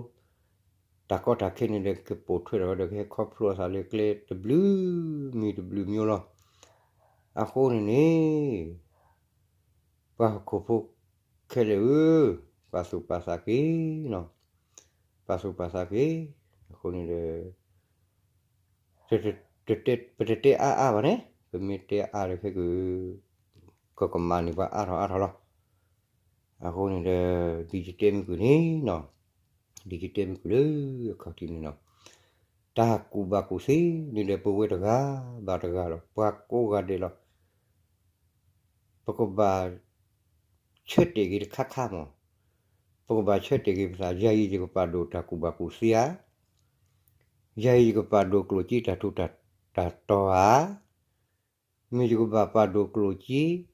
တၢ်ကီတၢ်ခဲန့ၣ်ဒီး ကပိာ်ထွဲထီၣ်ဝဲဒီးကဟဲခီဖျိအသးလၢကျဲတဘျုးမံၤတဘျုးမံၤလီၤ. အဃိန့ၣ်န့ၣ် ပှၤဟီၣ်ခိၣ်ဖိခဲလၢာ်ဧၢ, ပာ်သူၣ်ပာ်သးက့ၤ, ပာ်သူၣ်ပာ်သးက့ၤ, အဃိန့ၣ်ဒီး ပတတဲအါအါဘၣ်န့ၣ်, ပမ့ၢ်တဲအါဒီးခဲက ကကမၣ်န့ၢ်ပှၤအါထီၣ်အါထီၣ်လီၤ. အဃိန့ၣ်ဒီး ဒ်ယတဲမုၢ်ကွံာ်န့ၣ်နီၤ, ဒ်ယတဲမုၢ်ကွံာ်လၢအခီၣ်ထံးန့ၣ်နီၤ, တၢ်ကူၣ်ဘၣ်ကူၣ်သ့န့ၣ်ဒီး ပဝဲတဂၤဘၣ်တဂၤလီၤ, ပှၤကိးဂၤဒဲးလီၤ. ပကဘၣ်ဆၢတဲာ်က့ၤတခါခါမး, ပကဘၣ်ဆၢတဲာ်က့ၤပသး, ယၤအံၤယကပာ်ဒိၣ်တၢ်ကူၣ်ဘၣ်ကူၣ်သ့ဧါ, ယၤအံၤယကပာ်ဒိၣ်ကျိၣ်စ့တၢ်ထူးတၢ်တီၤဧါ, မ့ၢ်ယကဘၣ်ပာ်ဒိၣ်ကျိၣ်စ့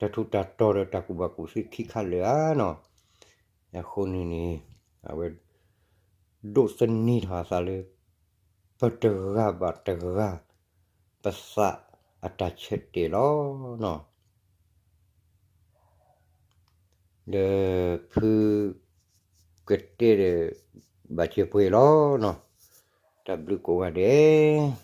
တၢ်ထူးတၢ်တီၤဒီးတၢ်ကူၣ်ဘၣ်ကူၣ်သ့ခံခါလၢာ်ဧါနီၤ. အဃိန့ၣ်န့ၣ် အဝဲ ဒိးသန့ၤထီၣ်အသးလၢ ပတဂၤဘၣ်တဂၤ ပသးအတၢ်ဆၢတဲာ်လီၤ. ဒီးဖုကတဲဒီး ဘၣ်စၢၤပှဲၤလီၤနီၤ. တၢ်ဘျုးကိးဂၤဒဲး